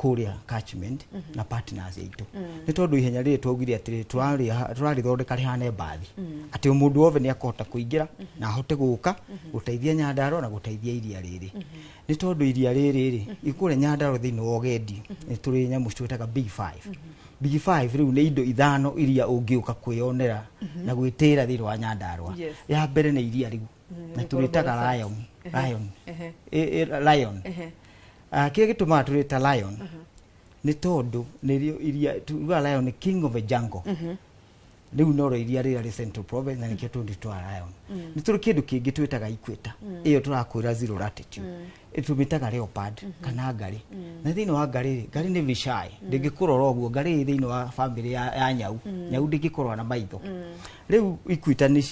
kũrĩa catchment na partners aitũ. Nĩ tondũ ihenya rĩrĩ twaugire atĩrĩ tũrarĩthondeka rĩhane mbathi, atĩ o mũndũ wothe nĩ akũhota kũingĩra na ahote gũka gũteithia Nyandarua na gũteithia iria rĩrĩ. Nĩ tondũ iria rĩrĩ rĩ ikũrĩa Nyandarua thĩinĩ wa ũgendi nĩ tũrĩ nyamũ twĩtaga Big Five. Big Five rĩu nĩ indo ithano iria ũngĩũka kwĩyonera na gwĩtĩra thĩinĩ wa Nyandarua. Ya mbere nĩ iria rĩu na tũrĩtaga lion. Lion. Lion. Kĩrĩa gĩtũmaga tũrĩta lion nĩ tondũ nĩrĩo iria tuga lion nĩ king of the jungle. Rĩu no iria rĩrĩa rĩ Central Province na nĩkĩo tũrĩtwa lion. Nĩ tũrĩ kĩndũ kĩngĩ twĩtaga equator, ĩyo tũrakwĩra zero latitude, tũmĩtaga leopard kana ngarĩ. Na thĩinĩ wa ngarĩ rĩ, ngarĩ nĩ very shy, ndĩngĩkũrora ũguo. Ngarĩ ĩ thĩinĩ wa family ya nyau, nyau ndĩngĩkũrora na maitho. Rĩu equator nĩ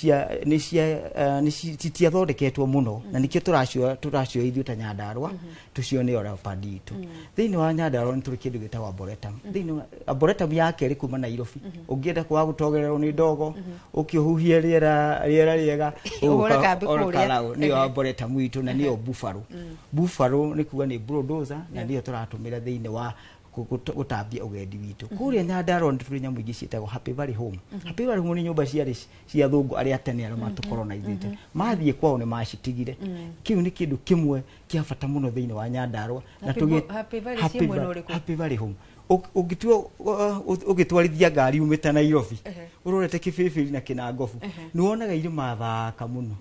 citiathondeketwo mũno na nĩkĩo tũracio ithuĩ ta Nyandarua tũcione o leopard itũ. Thĩinĩ wa Nyandarua nĩ tũrĩ kĩndũ gĩtagwo arboretum. Thĩinĩ wa arboretum ya kerĩ kuma Nairobi, ũngĩenda kwaga gũtogererwo nĩ ndogo ũkĩhuhie rĩera rĩega ũhũre kambi kũrĩa, nĩyo arboretum itũ na nĩyo buffalo. Buffalo nĩ kuga nĩ bulldozer na nĩyo tũratũmĩra thĩinĩ wa gũtambia ũgendi witũ. Kũrĩa Nyandarua nĩ tũrĩ nyamũ ingĩ ciĩtagwo Happy Valley Home. Happy Valley Home nĩ nyũmba ciarĩ cia athũngũ arĩa tene arĩa matũkolonize-ĩte, mathiĩ kwao nĩ macitigire. Kĩu nĩ kĩndũ kĩmwe kĩa bata mũno thĩinĩ wa Nyandarua. Na Happy Valley Home ũngĩtua ũgĩtwarithia ngari umĩte Nairobi ũrorete Kĩbĩbĩri na Kĩnangobu nĩ wonaga irĩma thaka mũno.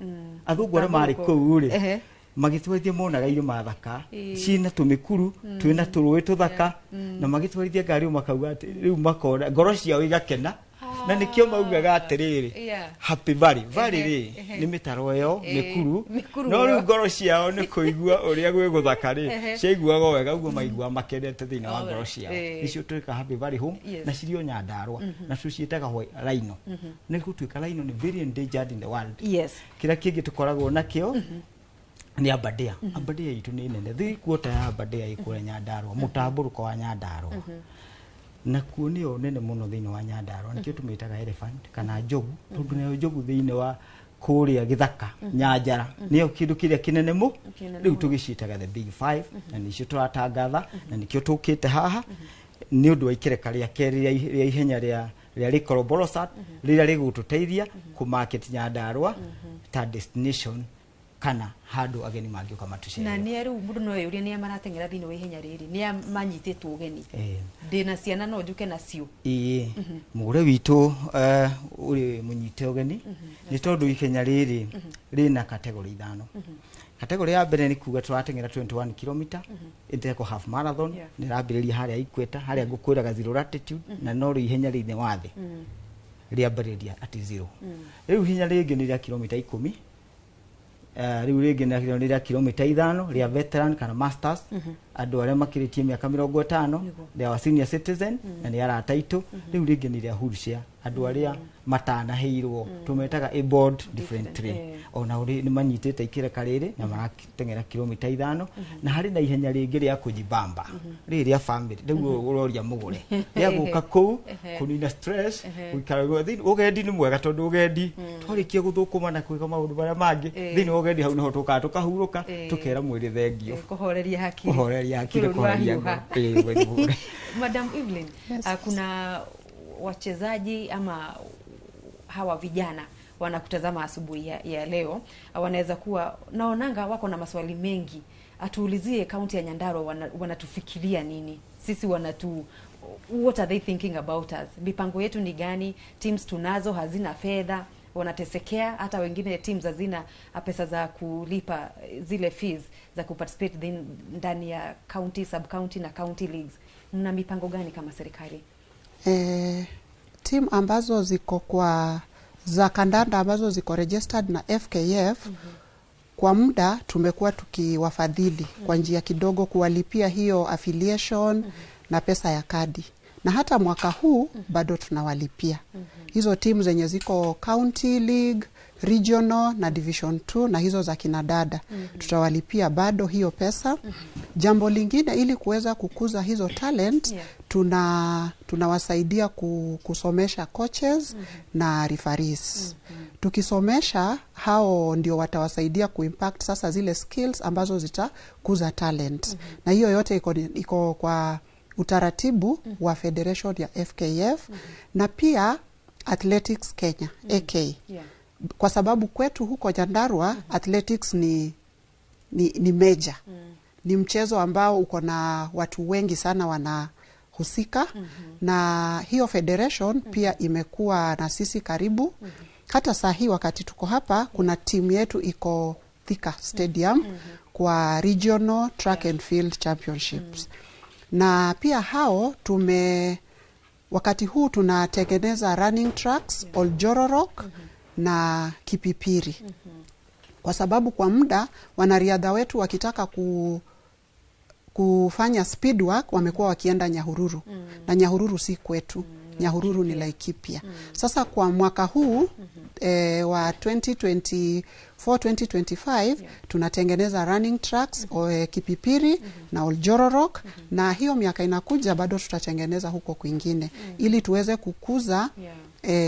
Athũngũ arĩa marĩ kũu rĩ magĩtwarithia monaga irĩma thaka ciĩna tũmĩkuru twĩna tũrũĩ tũthaka, na magĩtwarithia ngari makauga atĩ rĩu makona ngoro ciao igakena, na nĩkĩo maugaga atĩrĩrĩ Happy Valley. Valley rĩ nĩ mĩtaro ĩyo mĩkuru, no rĩu ngoro ciao nĩ kũigua ũrĩa gwĩ gũthaka rĩ ciaiguaga wega ũguo maiguaga makenete thĩinĩ wa ngoro ciao. Nĩcio twĩkaga Happy Valley Home na cirĩ o Nyandarua na tũciĩtaga rhino. Nĩ gũtuĩka rhino nĩ very endangered in the world. Kĩrĩa kĩngĩ tũkoragwo nakĩo nĩ Aberdare. Aberdare itũ nĩ nene, thĩ kuota ya Aberdare ĩkũrĩa Nyandarua, mũtambũrũko wa Nyandarua nakuo nĩyo nene mũno thĩinĩ wa Nyandarua, nĩkĩo tũmĩtaga elephant kana njogu, tondũ nayo njogu thĩinĩ wa kũrĩa gĩthaka Nyanjara nĩyo kĩndũ kĩrĩa kĩnene mũ rĩu tũgĩciĩtaga the Big Five, na nĩcio tũratangatha na nĩkĩo tũkĩte haha nĩ ũndũ wa ikereka rĩa kerĩ rĩa ihenya rĩa Lake Olbolosat rĩrĩa rĩgũtũteithia kũ market Nyandarua ta destination kana handũ ageni mangĩũka matũcerere. Na nĩ rĩu mũndũ no eyũrie nĩa marateng'era thĩinĩ wa ihenya rĩrĩ, nĩa manyitĩtwo ũgeni? Ndĩna ciana no njũke nacio? Ĩĩ, mũgũre witũ ũrĩ mũnyite ũgeni nĩ tondũ ihenya rĩrĩ rĩna category ithano. Category ya mbere nĩ kuga tũrateng'era 21 km ĩtagwo half marathon, nĩ ĩrambĩrĩria harĩa equator, harĩa ngũkwĩraga zero latitude, na no rĩo ihenya rĩinĩ wa thĩ rĩambĩrĩria at zero. Rĩu ihenya rĩngĩ nĩ rĩa kilomita 10, rĩu rĩngĩ nĩ rĩa kilomita 5 rĩa veteran kana masters. Andũ arĩa makĩrĩtie mĩaka 50, they are senior citizen na nĩ arata aitũ. Rĩu rĩngĩ nĩ rĩa wheelchair, andũ arĩa matanaheirwo, tũmetaga a board differently, ona ũrĩ nĩ manyitĩte ikĩreka rĩrĩ na marateng'era kilomita 5. Na harĩ na ihenya rĩngĩ rĩa kũjibamba, rĩrĩ rĩa family. Rĩu ũroria mũgũre rĩa gũka kũu kũnina stress, gũikara thĩinĩ. Ũgendi nĩ mwega tondũ ũgendi twarĩkia gũthũkũma na kwĩka maũndũ marĩa mangĩ, thĩinĩ wa ũgendi hau nĩho tũkaga tũkahurũka, tũkera mwĩrĩ thengio. Kũhoreria hakiri. Kũhoreria hakiri. Bũrũri kũhoreria wahiũha. ngoro. Ĩĩ, mũgũre. Madam Evelyn, Yes. Kuna wachezaji ama hawa vijana wanakutazama asubuhi ya leo, wanaweza kuwa naonanga wako na maswali mengi. Atuulizie kaunti ya Nyandarua wanatufikiria nini sisi, what are they thinking about us, mipango yetu ni gani, teams tunazo hazina fedha, wanatesekea, hata wengine teams hazina pesa za kulipa zile fees za kuparticipate ndani ya county, sub county na county leagues. Mna mipango gani kama serikali? Timu ambazo ziko kwa za kandanda ambazo ziko registered na FKF, kwa muda tumekuwa tukiwafadhili kwa njia kidogo, kuwalipia hiyo affiliation na pesa ya kadi, na hata mwaka huu bado tunawalipia hizo timu zenye ziko county league, regional na division 2, na hizo za kinadada tutawalipia bado hiyo pesa. Jambo lingine, ili kuweza kukuza hizo talent, tunawasaidia kusomesha coaches na referees. Tukisomesha hao ndio watawasaidia kuimpact sasa zile skills ambazo zitakuza talent, na hiyo yote iko kwa utaratibu wa federation ya FKF na pia Athletics Kenya, AK, kwa sababu kwetu huko Nyandarua athletics ni major, ni mchezo ambao uko na watu wengi sana wanahusika, na hiyo federation pia imekuwa na sisi karibu. Hata saa hii wakati tuko hapa, kuna timu yetu iko Thika Stadium kwa regional track and field championships, na pia hao wakati huu tunatengeneza running tracks Oljororok na Kipipiri, kwa sababu kwa muda wanariadha wetu wakitaka kufanya speed work wamekuwa wakienda Nyahururu, na Nyahururu si kwetu. Nyahururu ni Laikipia. Sasa kwa mwaka huu wa 2024 2025 tunatengeneza running tracks Kipipiri na Oljororok, na hiyo miaka inakuja bado tutatengeneza huko kwingine ili tuweze kukuza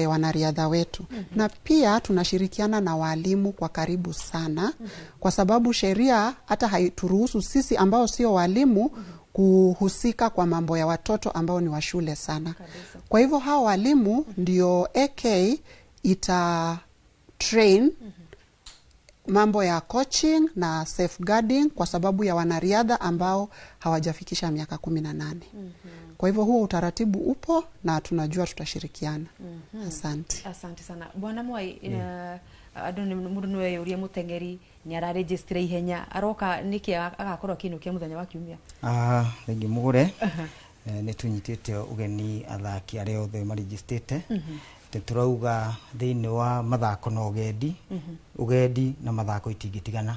wanariadha wetu. Na pia tunashirikiana na walimu kwa karibu sana, kwa sababu sheria hata haituruhusu sisi ambao sio walimu kuhusika kwa mambo ya watoto ambao ni wa shule sana. Kwa hivyo hao walimu ndio AK ita train mambo ya coaching na safeguarding kwa sababu ya wanariadha ambao hawajafikisha miaka 18. Kwa hivyo huo utaratibu upo na tunajua tutashirikiana. Asante. Asante sana. Bwana Mwai, andũ nĩ mũndũ nĩ weyũria mũteng'eri nĩ araregister ihenya aroka nĩkĩ agakorwo akĩinũkia mũthenya wa kiumia? Thengi mũgũre. Nĩ tũnyitĩte ũgeni athaki arĩa othe marejistĩte. Tũrauga thĩinĩ wa mathako na ũgendi, ũgendi na mathako itingĩtigana,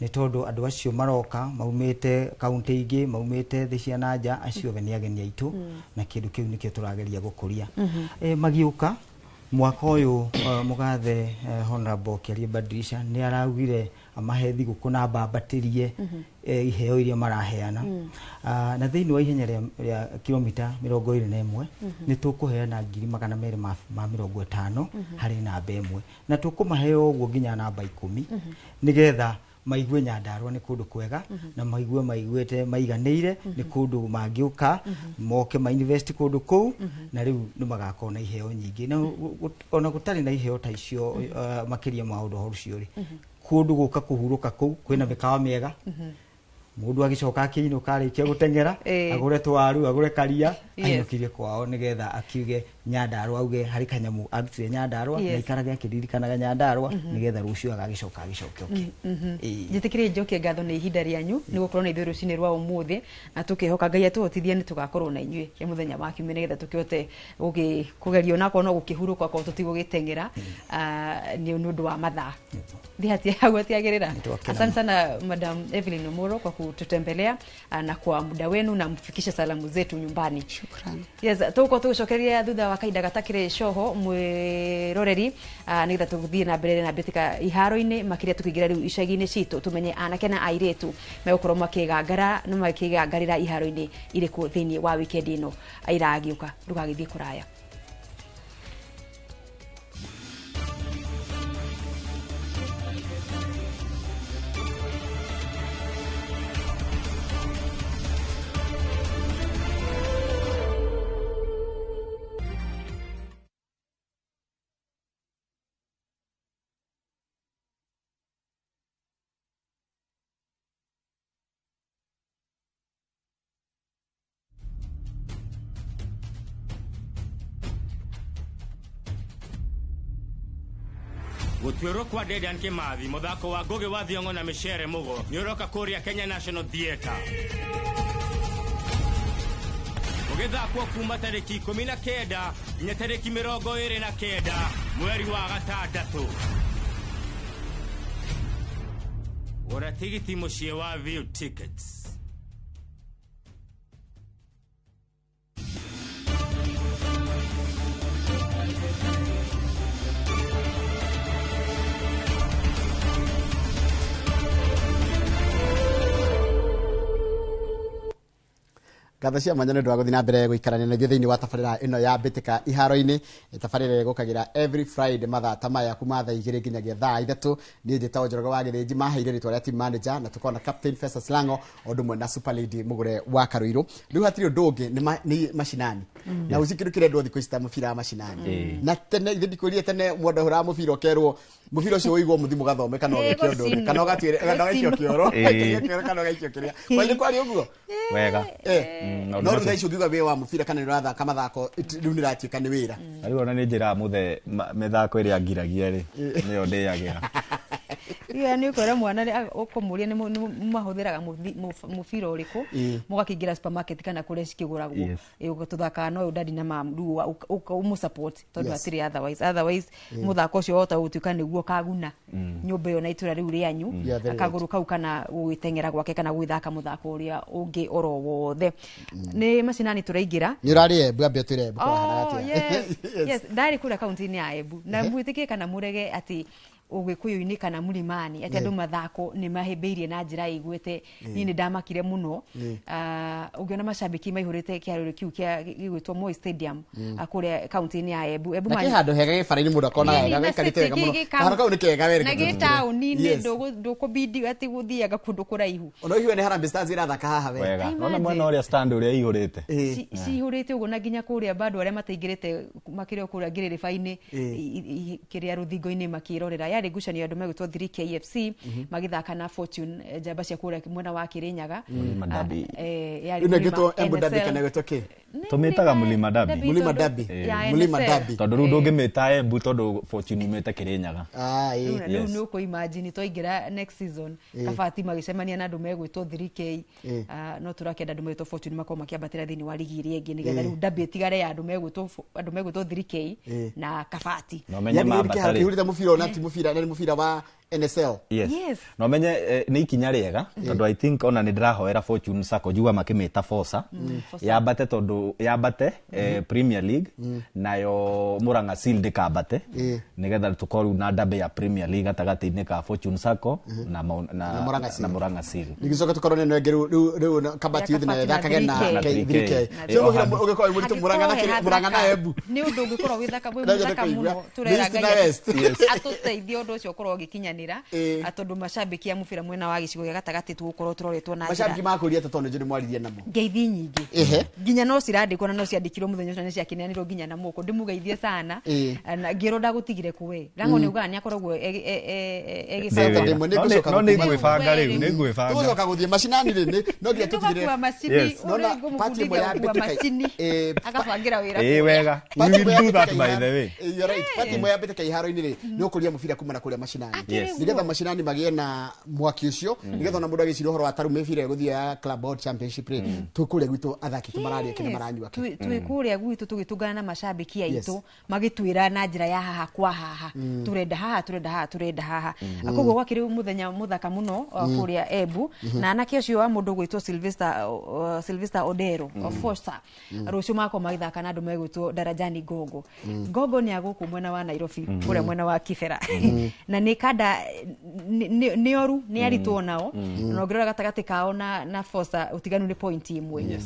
nĩ tondũ andũ acio maroka maumĩte kaunti ingĩ, maumĩte thĩ cia na nja, acio othe nĩ ageni aitũ, na kĩndũ kĩu nĩkĩo tũrageria gũkũria. Magiũka mwaka ũyũ, mũgathe Honorable Kĩarie Badirisha nĩ araugire amahe thigũkũ na mbambatĩrie iheo iria maraheana. Na thĩinĩ wa ihenya rĩa kilomita 21 nĩ tũkũheana 250,000 harĩ namba 1, na tũkũmahe ũguo nginya namba 10, nĩgetha maigue Nyandarua nĩ kũndũ kwega, na maigue maiguĩte maiganĩire, nĩ kũndũ mangĩũka moke ma invest kũndũ kũu, na rĩu nĩ magakorwo na iheo nyingĩ. Na ona gũtarĩ na iheo ta icio, makĩria ma ũndũ ũcio rĩ, kũndũ gũka kũhurũka kũu kwĩna mĩkawa mĩega, mũndũ agĩcoka akĩinũka arĩkia gũteng'era, agũre twaru, agũre karia, ainũkirie kwao, nĩgetha akiuge Nyandarua, auge harĩ kanyamũ arutire Nyandarua, na aikarage akĩririkanaga Nyandarua, nĩgetha rũciũ agagĩcoka agĩcoke oke. Njĩtĩkĩrie njokie ngatho nĩ ihinda rĩanyu nĩ gũkorwo na ithuĩ rũcinĩ rwa ũmũthĩ, na tũkĩhoka Ngai atũhotithie nĩ tũgakorwo na inyuĩ kĩa mũthenya wa kiumia, nĩgetha tũkĩhote kũgeria onakorwo no gũkĩhurũka okorwo tũtigũgĩteng'era nĩ ũndũ wa mathaa. Hau hatiagĩrĩra. Asante sana Madam Evelyn Omoro kwa kututembelea na kwa muda wenu, na mfikishe salamu zetu nyumbani. Shukrani. Yes, tuko tugucokeria thutha wa kahinda gatakĩrĩ coho mwĩroreri, nĩgetha tũthiĩ na mbere na mbĩtĩka iharo-inĩ makĩria tũkĩingĩra rĩu icagi-inĩ citũ, tũmenye anake na airĩtu megũkorwo makĩgangara na makĩgangarĩra iharo-inĩ irĩkũ thĩinĩ wa wikendi ĩno ĩragĩũka. Ndũgagĩthiĩ kũraya. Gũtuĩrwo kwa Dedan Kimathi mũthako wa Ngugi wa Thiong'o na Micere Mugo nĩ ũroka kũrĩa Kenya National Theatre. Ũgĩthakwo kuma tarĩki 19 nginya tarĩki 29 mweri wa gatandatũ. Gũra tigiti mũciĩ wa View Tickets. Ngatho cia mwanya nĩ ũndũ wa gũthiĩ na mbere gũikarania na ithuĩ thĩinĩ wa tabarĩra ĩno ya mbĩtĩka iharo-inĩ, tabarĩra ĩgũkagĩra every Friday mathaa ta maya kuma thaa 2 nginyagia thaa 3. Niĩ njĩtagwo Njoroge wa Gĩthĩnji, maheire rĩtwa rĩa team manager, na tũkorwo na Captain Festus Lango o ũndũ ũmwe na Super Lady Mũgũre wa Karũirũ. Rĩu hatirĩ ũndũ ũngĩ nĩ macinani, na gũtirĩ kĩndũ kĩrendwo thikũ ici ta mũbira wa macinani. Na tene ithuĩ ndikwĩrire tene mũndũ ahũraga mũbira ũkerwo mũbira ũcio ũigwo mũthiĩ mũgathome kana ũgĩke ũndũ ũngĩ, kana ũgatuĩre kana ũgaikio kĩoro, kana ũgaikio kĩrĩa. Kwanyu kwarĩ ũguo? Wega. No rĩu thaa ici ũngiuga wĩ wa mũbira kana nĩ ũrathaka mathako, rĩu nĩ ratuĩka nĩ wĩra. Rĩu ona nĩ njĩraga mũthe mĩthako ĩrĩa ngiragia rĩ nĩyo ndĩagĩra. Iyo nĩ ũkwĩra mwana ũkũmũria nĩ mahũthĩraga mũbira ũrĩkũ, mũgakĩingĩra supermarket kana kũrĩa cikĩgũragwo, tũthakaga na ũyũ dadi na mamu, rĩu ũmũ-support tondũ hatirĩ otherwise mũthako ũcio wahota gũtuĩka nĩguo kaguna nyũmba ĩyo na itũra rĩu rĩanyu, akagũrũ kau kana gũgĩteng'era gwake kana gũgĩthaka mũthako ũrĩa ũngĩ oro wothe. Nĩ macinani tũraingĩra. Nĩ ũrarĩ Embu, ambia ũtwĩre Embu kũrahana atĩa. Yes, ndarĩ kũrĩa kaunti-inĩ ya Embu, na mwĩtĩkie kana mũrege atĩ Ũgĩkũyũ-inĩ kana Mũlimani atĩ andũ mathako nĩ mahĩmbĩirie na njĩra ĩiguĩte. Niĩ nĩ ndamakire mũno ũngĩona macambĩki maihũrĩte kĩharũrũ kĩu kĩa gĩgwĩtwo Moi Stadium kũrĩa kaunti-inĩ ya Embu. Na kĩ handũ hega gĩbara-inĩ mũndũ akonaga wega, gaikarĩte wega mũno. Handũ kau nĩ kega wega. Na gĩ taũni-inĩ ndũkũbidi atĩ gũthiaga kũndũ kũraihu. Ona ũigue nĩ Harambee Stars irathaka haha wega. Nona mwena ũrĩa stand ũrĩa ĩihũrĩte. Cihũrĩte ũguo, na nginya kũrĩa bado arĩa mataingĩrĩte makĩrĩ o kũrĩa ngĩrĩrĩba-inĩ kĩrĩa rũthingo-inĩ makĩrorera. Yarĩ ngucanio ya andũ megwĩtwo 3K FC magĩthaka na Fortune, njamba cia kũrĩa mwena wa Kĩrĩnyaga. Ĩno ĩgĩtwo Embu Derby kana ĩgwĩtwo kĩ? Tũmĩtaga Mũlima Derby. Mũlima Derby. Mũlima Derby. Tondũ rĩu ndũngĩmĩta Embu tondũ Fortune yumĩte Kĩrĩnyaga. Rĩu nĩ ũkũ imagine twaingĩra next season Kabati magĩcemania na andũ megwĩtwo 3K, no tũrakĩenda andũ megwĩtwo Fortune makorwo makĩambatĩra thĩinĩ wa ligi ĩrĩa ĩngĩ nĩgetha rĩu derby ĩtigare ya andũ megwĩtwo 3K na Kabati. Na ũmenye mambata rĩ. Kĩhũrĩte mũbira ona ti mũbira, nĩ mũbira wa NSL. Yes. No menye nĩ ikinya rĩega tondũ I think ona nĩ ndĩrahoera Fortune Sacco njuga makĩmĩta Forsa yambate, tondũ yambate Premier League, nayo Murang'a Seal ndĩkambate, nĩgetha tũkorwo na derby ya Premier League gatagatĩ-inĩ ka Fortune Sacco na Murang'a Seal. Nĩgĩcoka tũkorwo nĩ ĩno ĩngĩ rĩu Kabati Youth nayo ĩthakage na 3K. So ũgĩkorwo wĩ mũritũ Murang'a na Embu. Nĩ ũndũ ũngĩkorwo wĩ thaka mũno, tũrera Ngai atũteithie ũndũ ũcio ũkorwo ũgĩkinyanĩra, tondũ macambĩki a mũbira mwena wa gĩcigo gĩa gatagatĩ tũgũkorwo tũroretwo na njĩra. Macambĩki makũria tondũ nĩ mwaririe namo. Ngeithi nyingĩ. Nginya no cirandĩkwo na no ciandĩkirwo mũthenya ũcio nĩ ciakĩneanirwo nginya na moko. Ndĩmũgeithie sana. Na ngĩrwo ndagũtigire kũwe. Lango nĩ ugaga nĩ akoragwo egĩcanga. No nĩ ngwĩbanga rĩu, nĩ ngwĩbanga. Tũgũcoka gũthiĩ macinani rĩ, no nginya tũtigire. Nona pati ĩmwe ya mbĩtĩka. Agabangĩra wĩra. Ĩĩ wega. We will do that by the way. You're right. Pati ĩmwe ya mbĩtĩka iharo-inĩ rĩ, nĩ ũkũria mũbira kuma na kũrĩa macinani. Nigetha macinani magĩe na mwaki ũcio, nigetha ona mũndũ agĩciria ũhoro wa taru mĩbira ĩgũthiĩ ya Club World Championship rĩ, twĩ kũrĩa gwitũ athaki tũmararia kĩna maranyua kĩ. Twĩ kũrĩa gwitũ tũgĩtũngana na macambĩki aitũ magĩtwĩra na njĩra ya haha kwa haha, turenda haha, turenda haha, turenda haha. Koguo gwakĩrĩ mũthenya mũthaka mũno kũrĩa Embu, na anake ũcio wa mũndũ gwĩtwo Sylvester Odero of Foster rũciũ makorwo magĩthaka na andũ megwĩtwo Darajani Gogo. Gogo nĩ agũkũ mwena wa Nairobi, kũrĩa mwena wa Kibera, na nĩ kanda nĩ oru, nĩ aritũ nao, na ũngĩrora gatagatĩ kao na Foster ũtiganu nĩ point ĩmwe.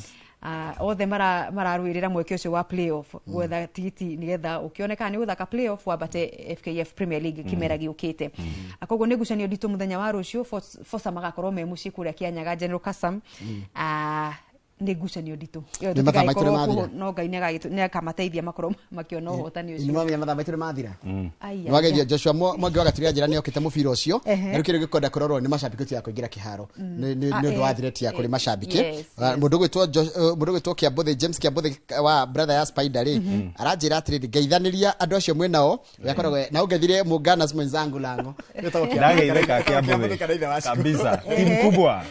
Othe mararũĩrĩra mweke ũcio wa playoff gwetha tigiti nigetha ũkĩoneka nĩ gũthaka playoff wambate FKF Premier League kĩmera gĩũkĩte. Koguo nĩ ngucanio nditũ mũthenya wa rũciũ. Foster magakorwo me mũciĩ kũrĩa Kĩanyaga General Kasam. Nĩ ngucanio nditũ no Ngai nĩ akamateithia makorwo makĩona ũhotani ũcio. Nĩ mathaa maitũ nĩ mathira. Nĩwageithio Joshua Mwangi wa Gaturia njĩra nĩ okĩte mũbira ũcio, na rĩu kĩrĩa gĩkwenda kũrorwo nĩ macambĩki tiga kũingĩra kĩharo nĩ ũndũ wa threat ya kũrĩ macambĩki. Mũndũ ũgwĩtwo Kĩambũthĩ, James Kĩambũthĩ wa brother ya Spider rĩ, aranjĩra atĩrĩrĩ, ngeithanĩria andũ acio mwĩ nao, ũrĩa na ũngeithirie Mũnganas mwenzangu lango. Ndageithĩka Kĩambũthĩ kabisa, timu kubwa.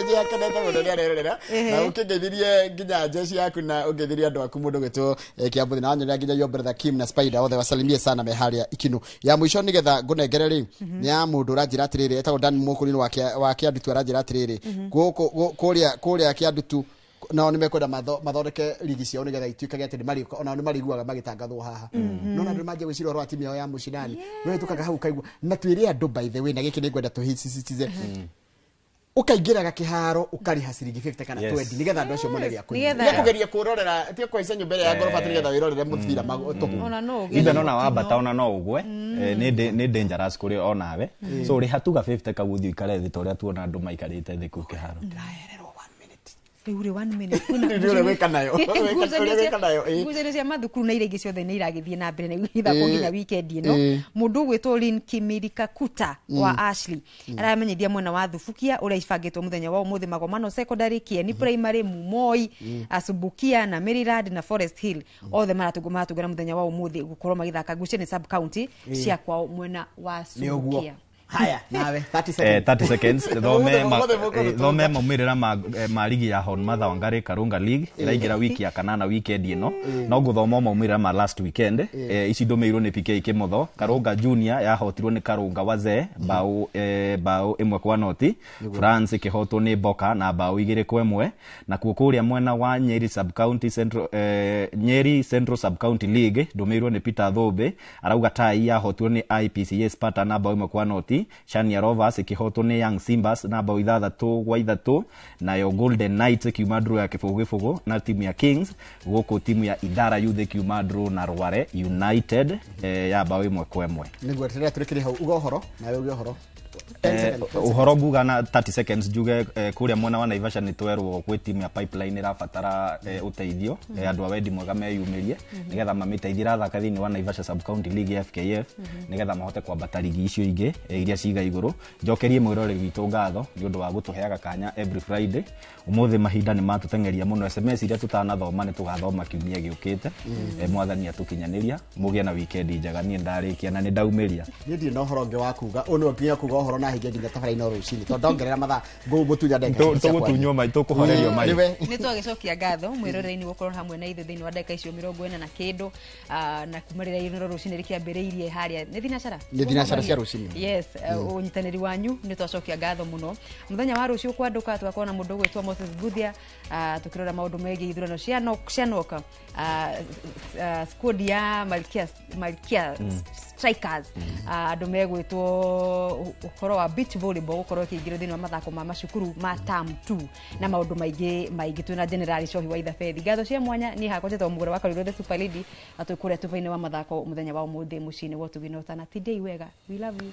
Nĩakenete mũno nĩ arerorera, na ũkĩngeithirie nginya jeshi yaku na ũngeithirie andũ aku mũndũ gwĩtwo Kĩambũthĩ, na wanyonera nginya your brother Kim na Spider, othe wasalimie sana me harĩa ikinu ya mũico. Nĩgetha ngũnengere rĩ, nĩ ya mũndũ ũranjĩra atĩrĩrĩ, etagwo Dan Mũkũrinũ wa Kĩandutu, aranjĩra atĩrĩrĩ, kũrĩa Kĩandutu nao nĩ mekwenda mathondeke ligi ciao nĩgetha ituĩkage atĩ nĩmarĩ onao nĩmarĩiguaga magĩtangathwo haha. No na andũ manjia gwĩciria ũhoro wa timu yao ya mũcinani, we tũkaga hau ũkaigua na twĩre andũ, by the way, na gĩkĩ nĩngwenda tũhisisitize, ukaingĩraga kĩharo ũkarĩha ciringi 50 kana 20 nĩgetha andũ acio mone gĩa kũnyua, tiga kũgeria kwĩrorera, tiga kũhaica nyũmba ĩrĩa ya ngoroba nĩgetha wĩrorere mũbira tũhũ. Ithe nona wambata ona no ũgwe, nĩ dangerous kũrĩ onawe, so rĩha tuga 50 kau ũthiĩ ũikare thĩ ta ũrĩa tuona andũ maikarĩte thĩ kũu kĩharo. Rĩu 1 minute ngucanio cia mathukuru na iria ingĩ ciothe nĩ iragĩthiĩ na mbere na ithakwo nginya weekend ĩno. Mũndũ ũgwĩtwo Lynn Kimirika Kuta wa Ashley aramenyithia mwena wa Thubukia ũrĩa ibangĩtwo mũthenya wa ũmũthĩ Magomano Secondary, Kieni Primary, Mumoi, Asubukia na Maryland na Forest Hill, othe maratũngana mũthenya wa ũmũthĩ gũkorwo magĩthaka ngucanio sub county cia kwao mwena wa Subukia. Haya, nawe 30 seconds. 30 seconds. Thome maumĩrĩra ma ligi ya Hon Martha Wangari Karunga League ĩraingĩra wiki ya kanana weekend ĩno, no ngũthoma maumĩrĩra ma last weekend. Ici ndũmĩirwo nĩ PK Kĩmotho. Karunga Junior yahotirwo nĩ Karunga Wazee bao 1-0. France ĩkĩhotwo nĩ Boka na bao 2-1. Nakuo kũrĩa mwena wa Nyeri Sub County Central, Nyeri Central Sub County League ndũmĩirwo nĩ Peter Thũmbĩ, arauga Tai yahotirwo nĩ IPCA Sparta na bao 1-0. Shania Rovers ĩkĩhotwo nĩ Young Simbas na bao 6-3, nayo Golden Knights ĩkiuma draw ya 0-0 na timu ya Kings, gũkũ timu ya Idara Youth ĩkiuma draw na Rware United ya bao 1-1. Nĩguo tũrĩa tũrĩkĩrie hau uga ũhoro nawe uge ũhoro. Ũhoro nguga na 30 seconds njuge kũrĩa mwena wa Naivasha nĩ twerwo gwĩ timu ya Pipeline ĩrabatara ũteithio, andũ a wendi mwega meyumĩrie nĩgetha mamĩteithie, ĩrathaka thĩinĩ wa Naivasha Sub County League ya FKF nĩgetha mahote kwambata ligi icio ingĩ iria ciga igũrũ. Njokerie mwĩroreri witũ ngatho nĩ ũndũ wa gũtũheaga kanya every Friday. Ũmũthĩ mahinda nĩ matũteng'eria mũno, SMS iria tũtanathoma nĩ tũgathoma kiumia gĩũkĩte. Mwathani atũkinyanĩria, mũgĩe na weekend njega. Niĩ ndarĩkia na nĩ ndaumĩria. Niĩ ndirĩ na ũhoro ũngĩ wa kuga, ũyũ nĩwe nginya kuga ũhoro na hingia nginya tabarĩra-inĩ rũcinĩ, tondũ ndongerera mathaa ngũmũtunya ndagĩka tũgũtunywo mai, tũkũhorerio mai. Nĩ twagĩcokia ngatho mwĩroreri-inĩ gũkorwo hamwe na ithuĩ thĩinĩ wa ndagĩka icio 40 na kĩndũ, na kuma rĩrĩa Inooro rũcinĩ rĩkĩambĩrĩirie harĩa nĩ thinacara, nĩ thinacara cia rũcinĩ. Yes, ũnyitanĩri wanyu nĩ twacokia ngatho mũno. Mũthenya wa rũciũ kwandũka tũgakorwo na mũndũ ũgwĩtwo Moses Guthia, tũkĩrora maũndũ megiĩ ithurano cia NOK, squad ya Malkia Strikers, andũ megwĩtwo ũhoro wa beach volleyball gũkorwo ĩkĩingĩrio thĩinĩ wa mathako ma macukuru ma term 2 na maũndũ maingĩ maingĩ. Twĩna General Cohi wa Ithabethi. Ngatho cia mwanya niĩ hakwa njĩtagwo Mũgũra wa Karũirũ the Super Lady, na twĩ kũrĩa tuba-inĩ wa mathako mũthenya wa ũmũthĩ mũciĩ-inĩ wa Ũtugi na Ũtana. Tindai wega, we love you.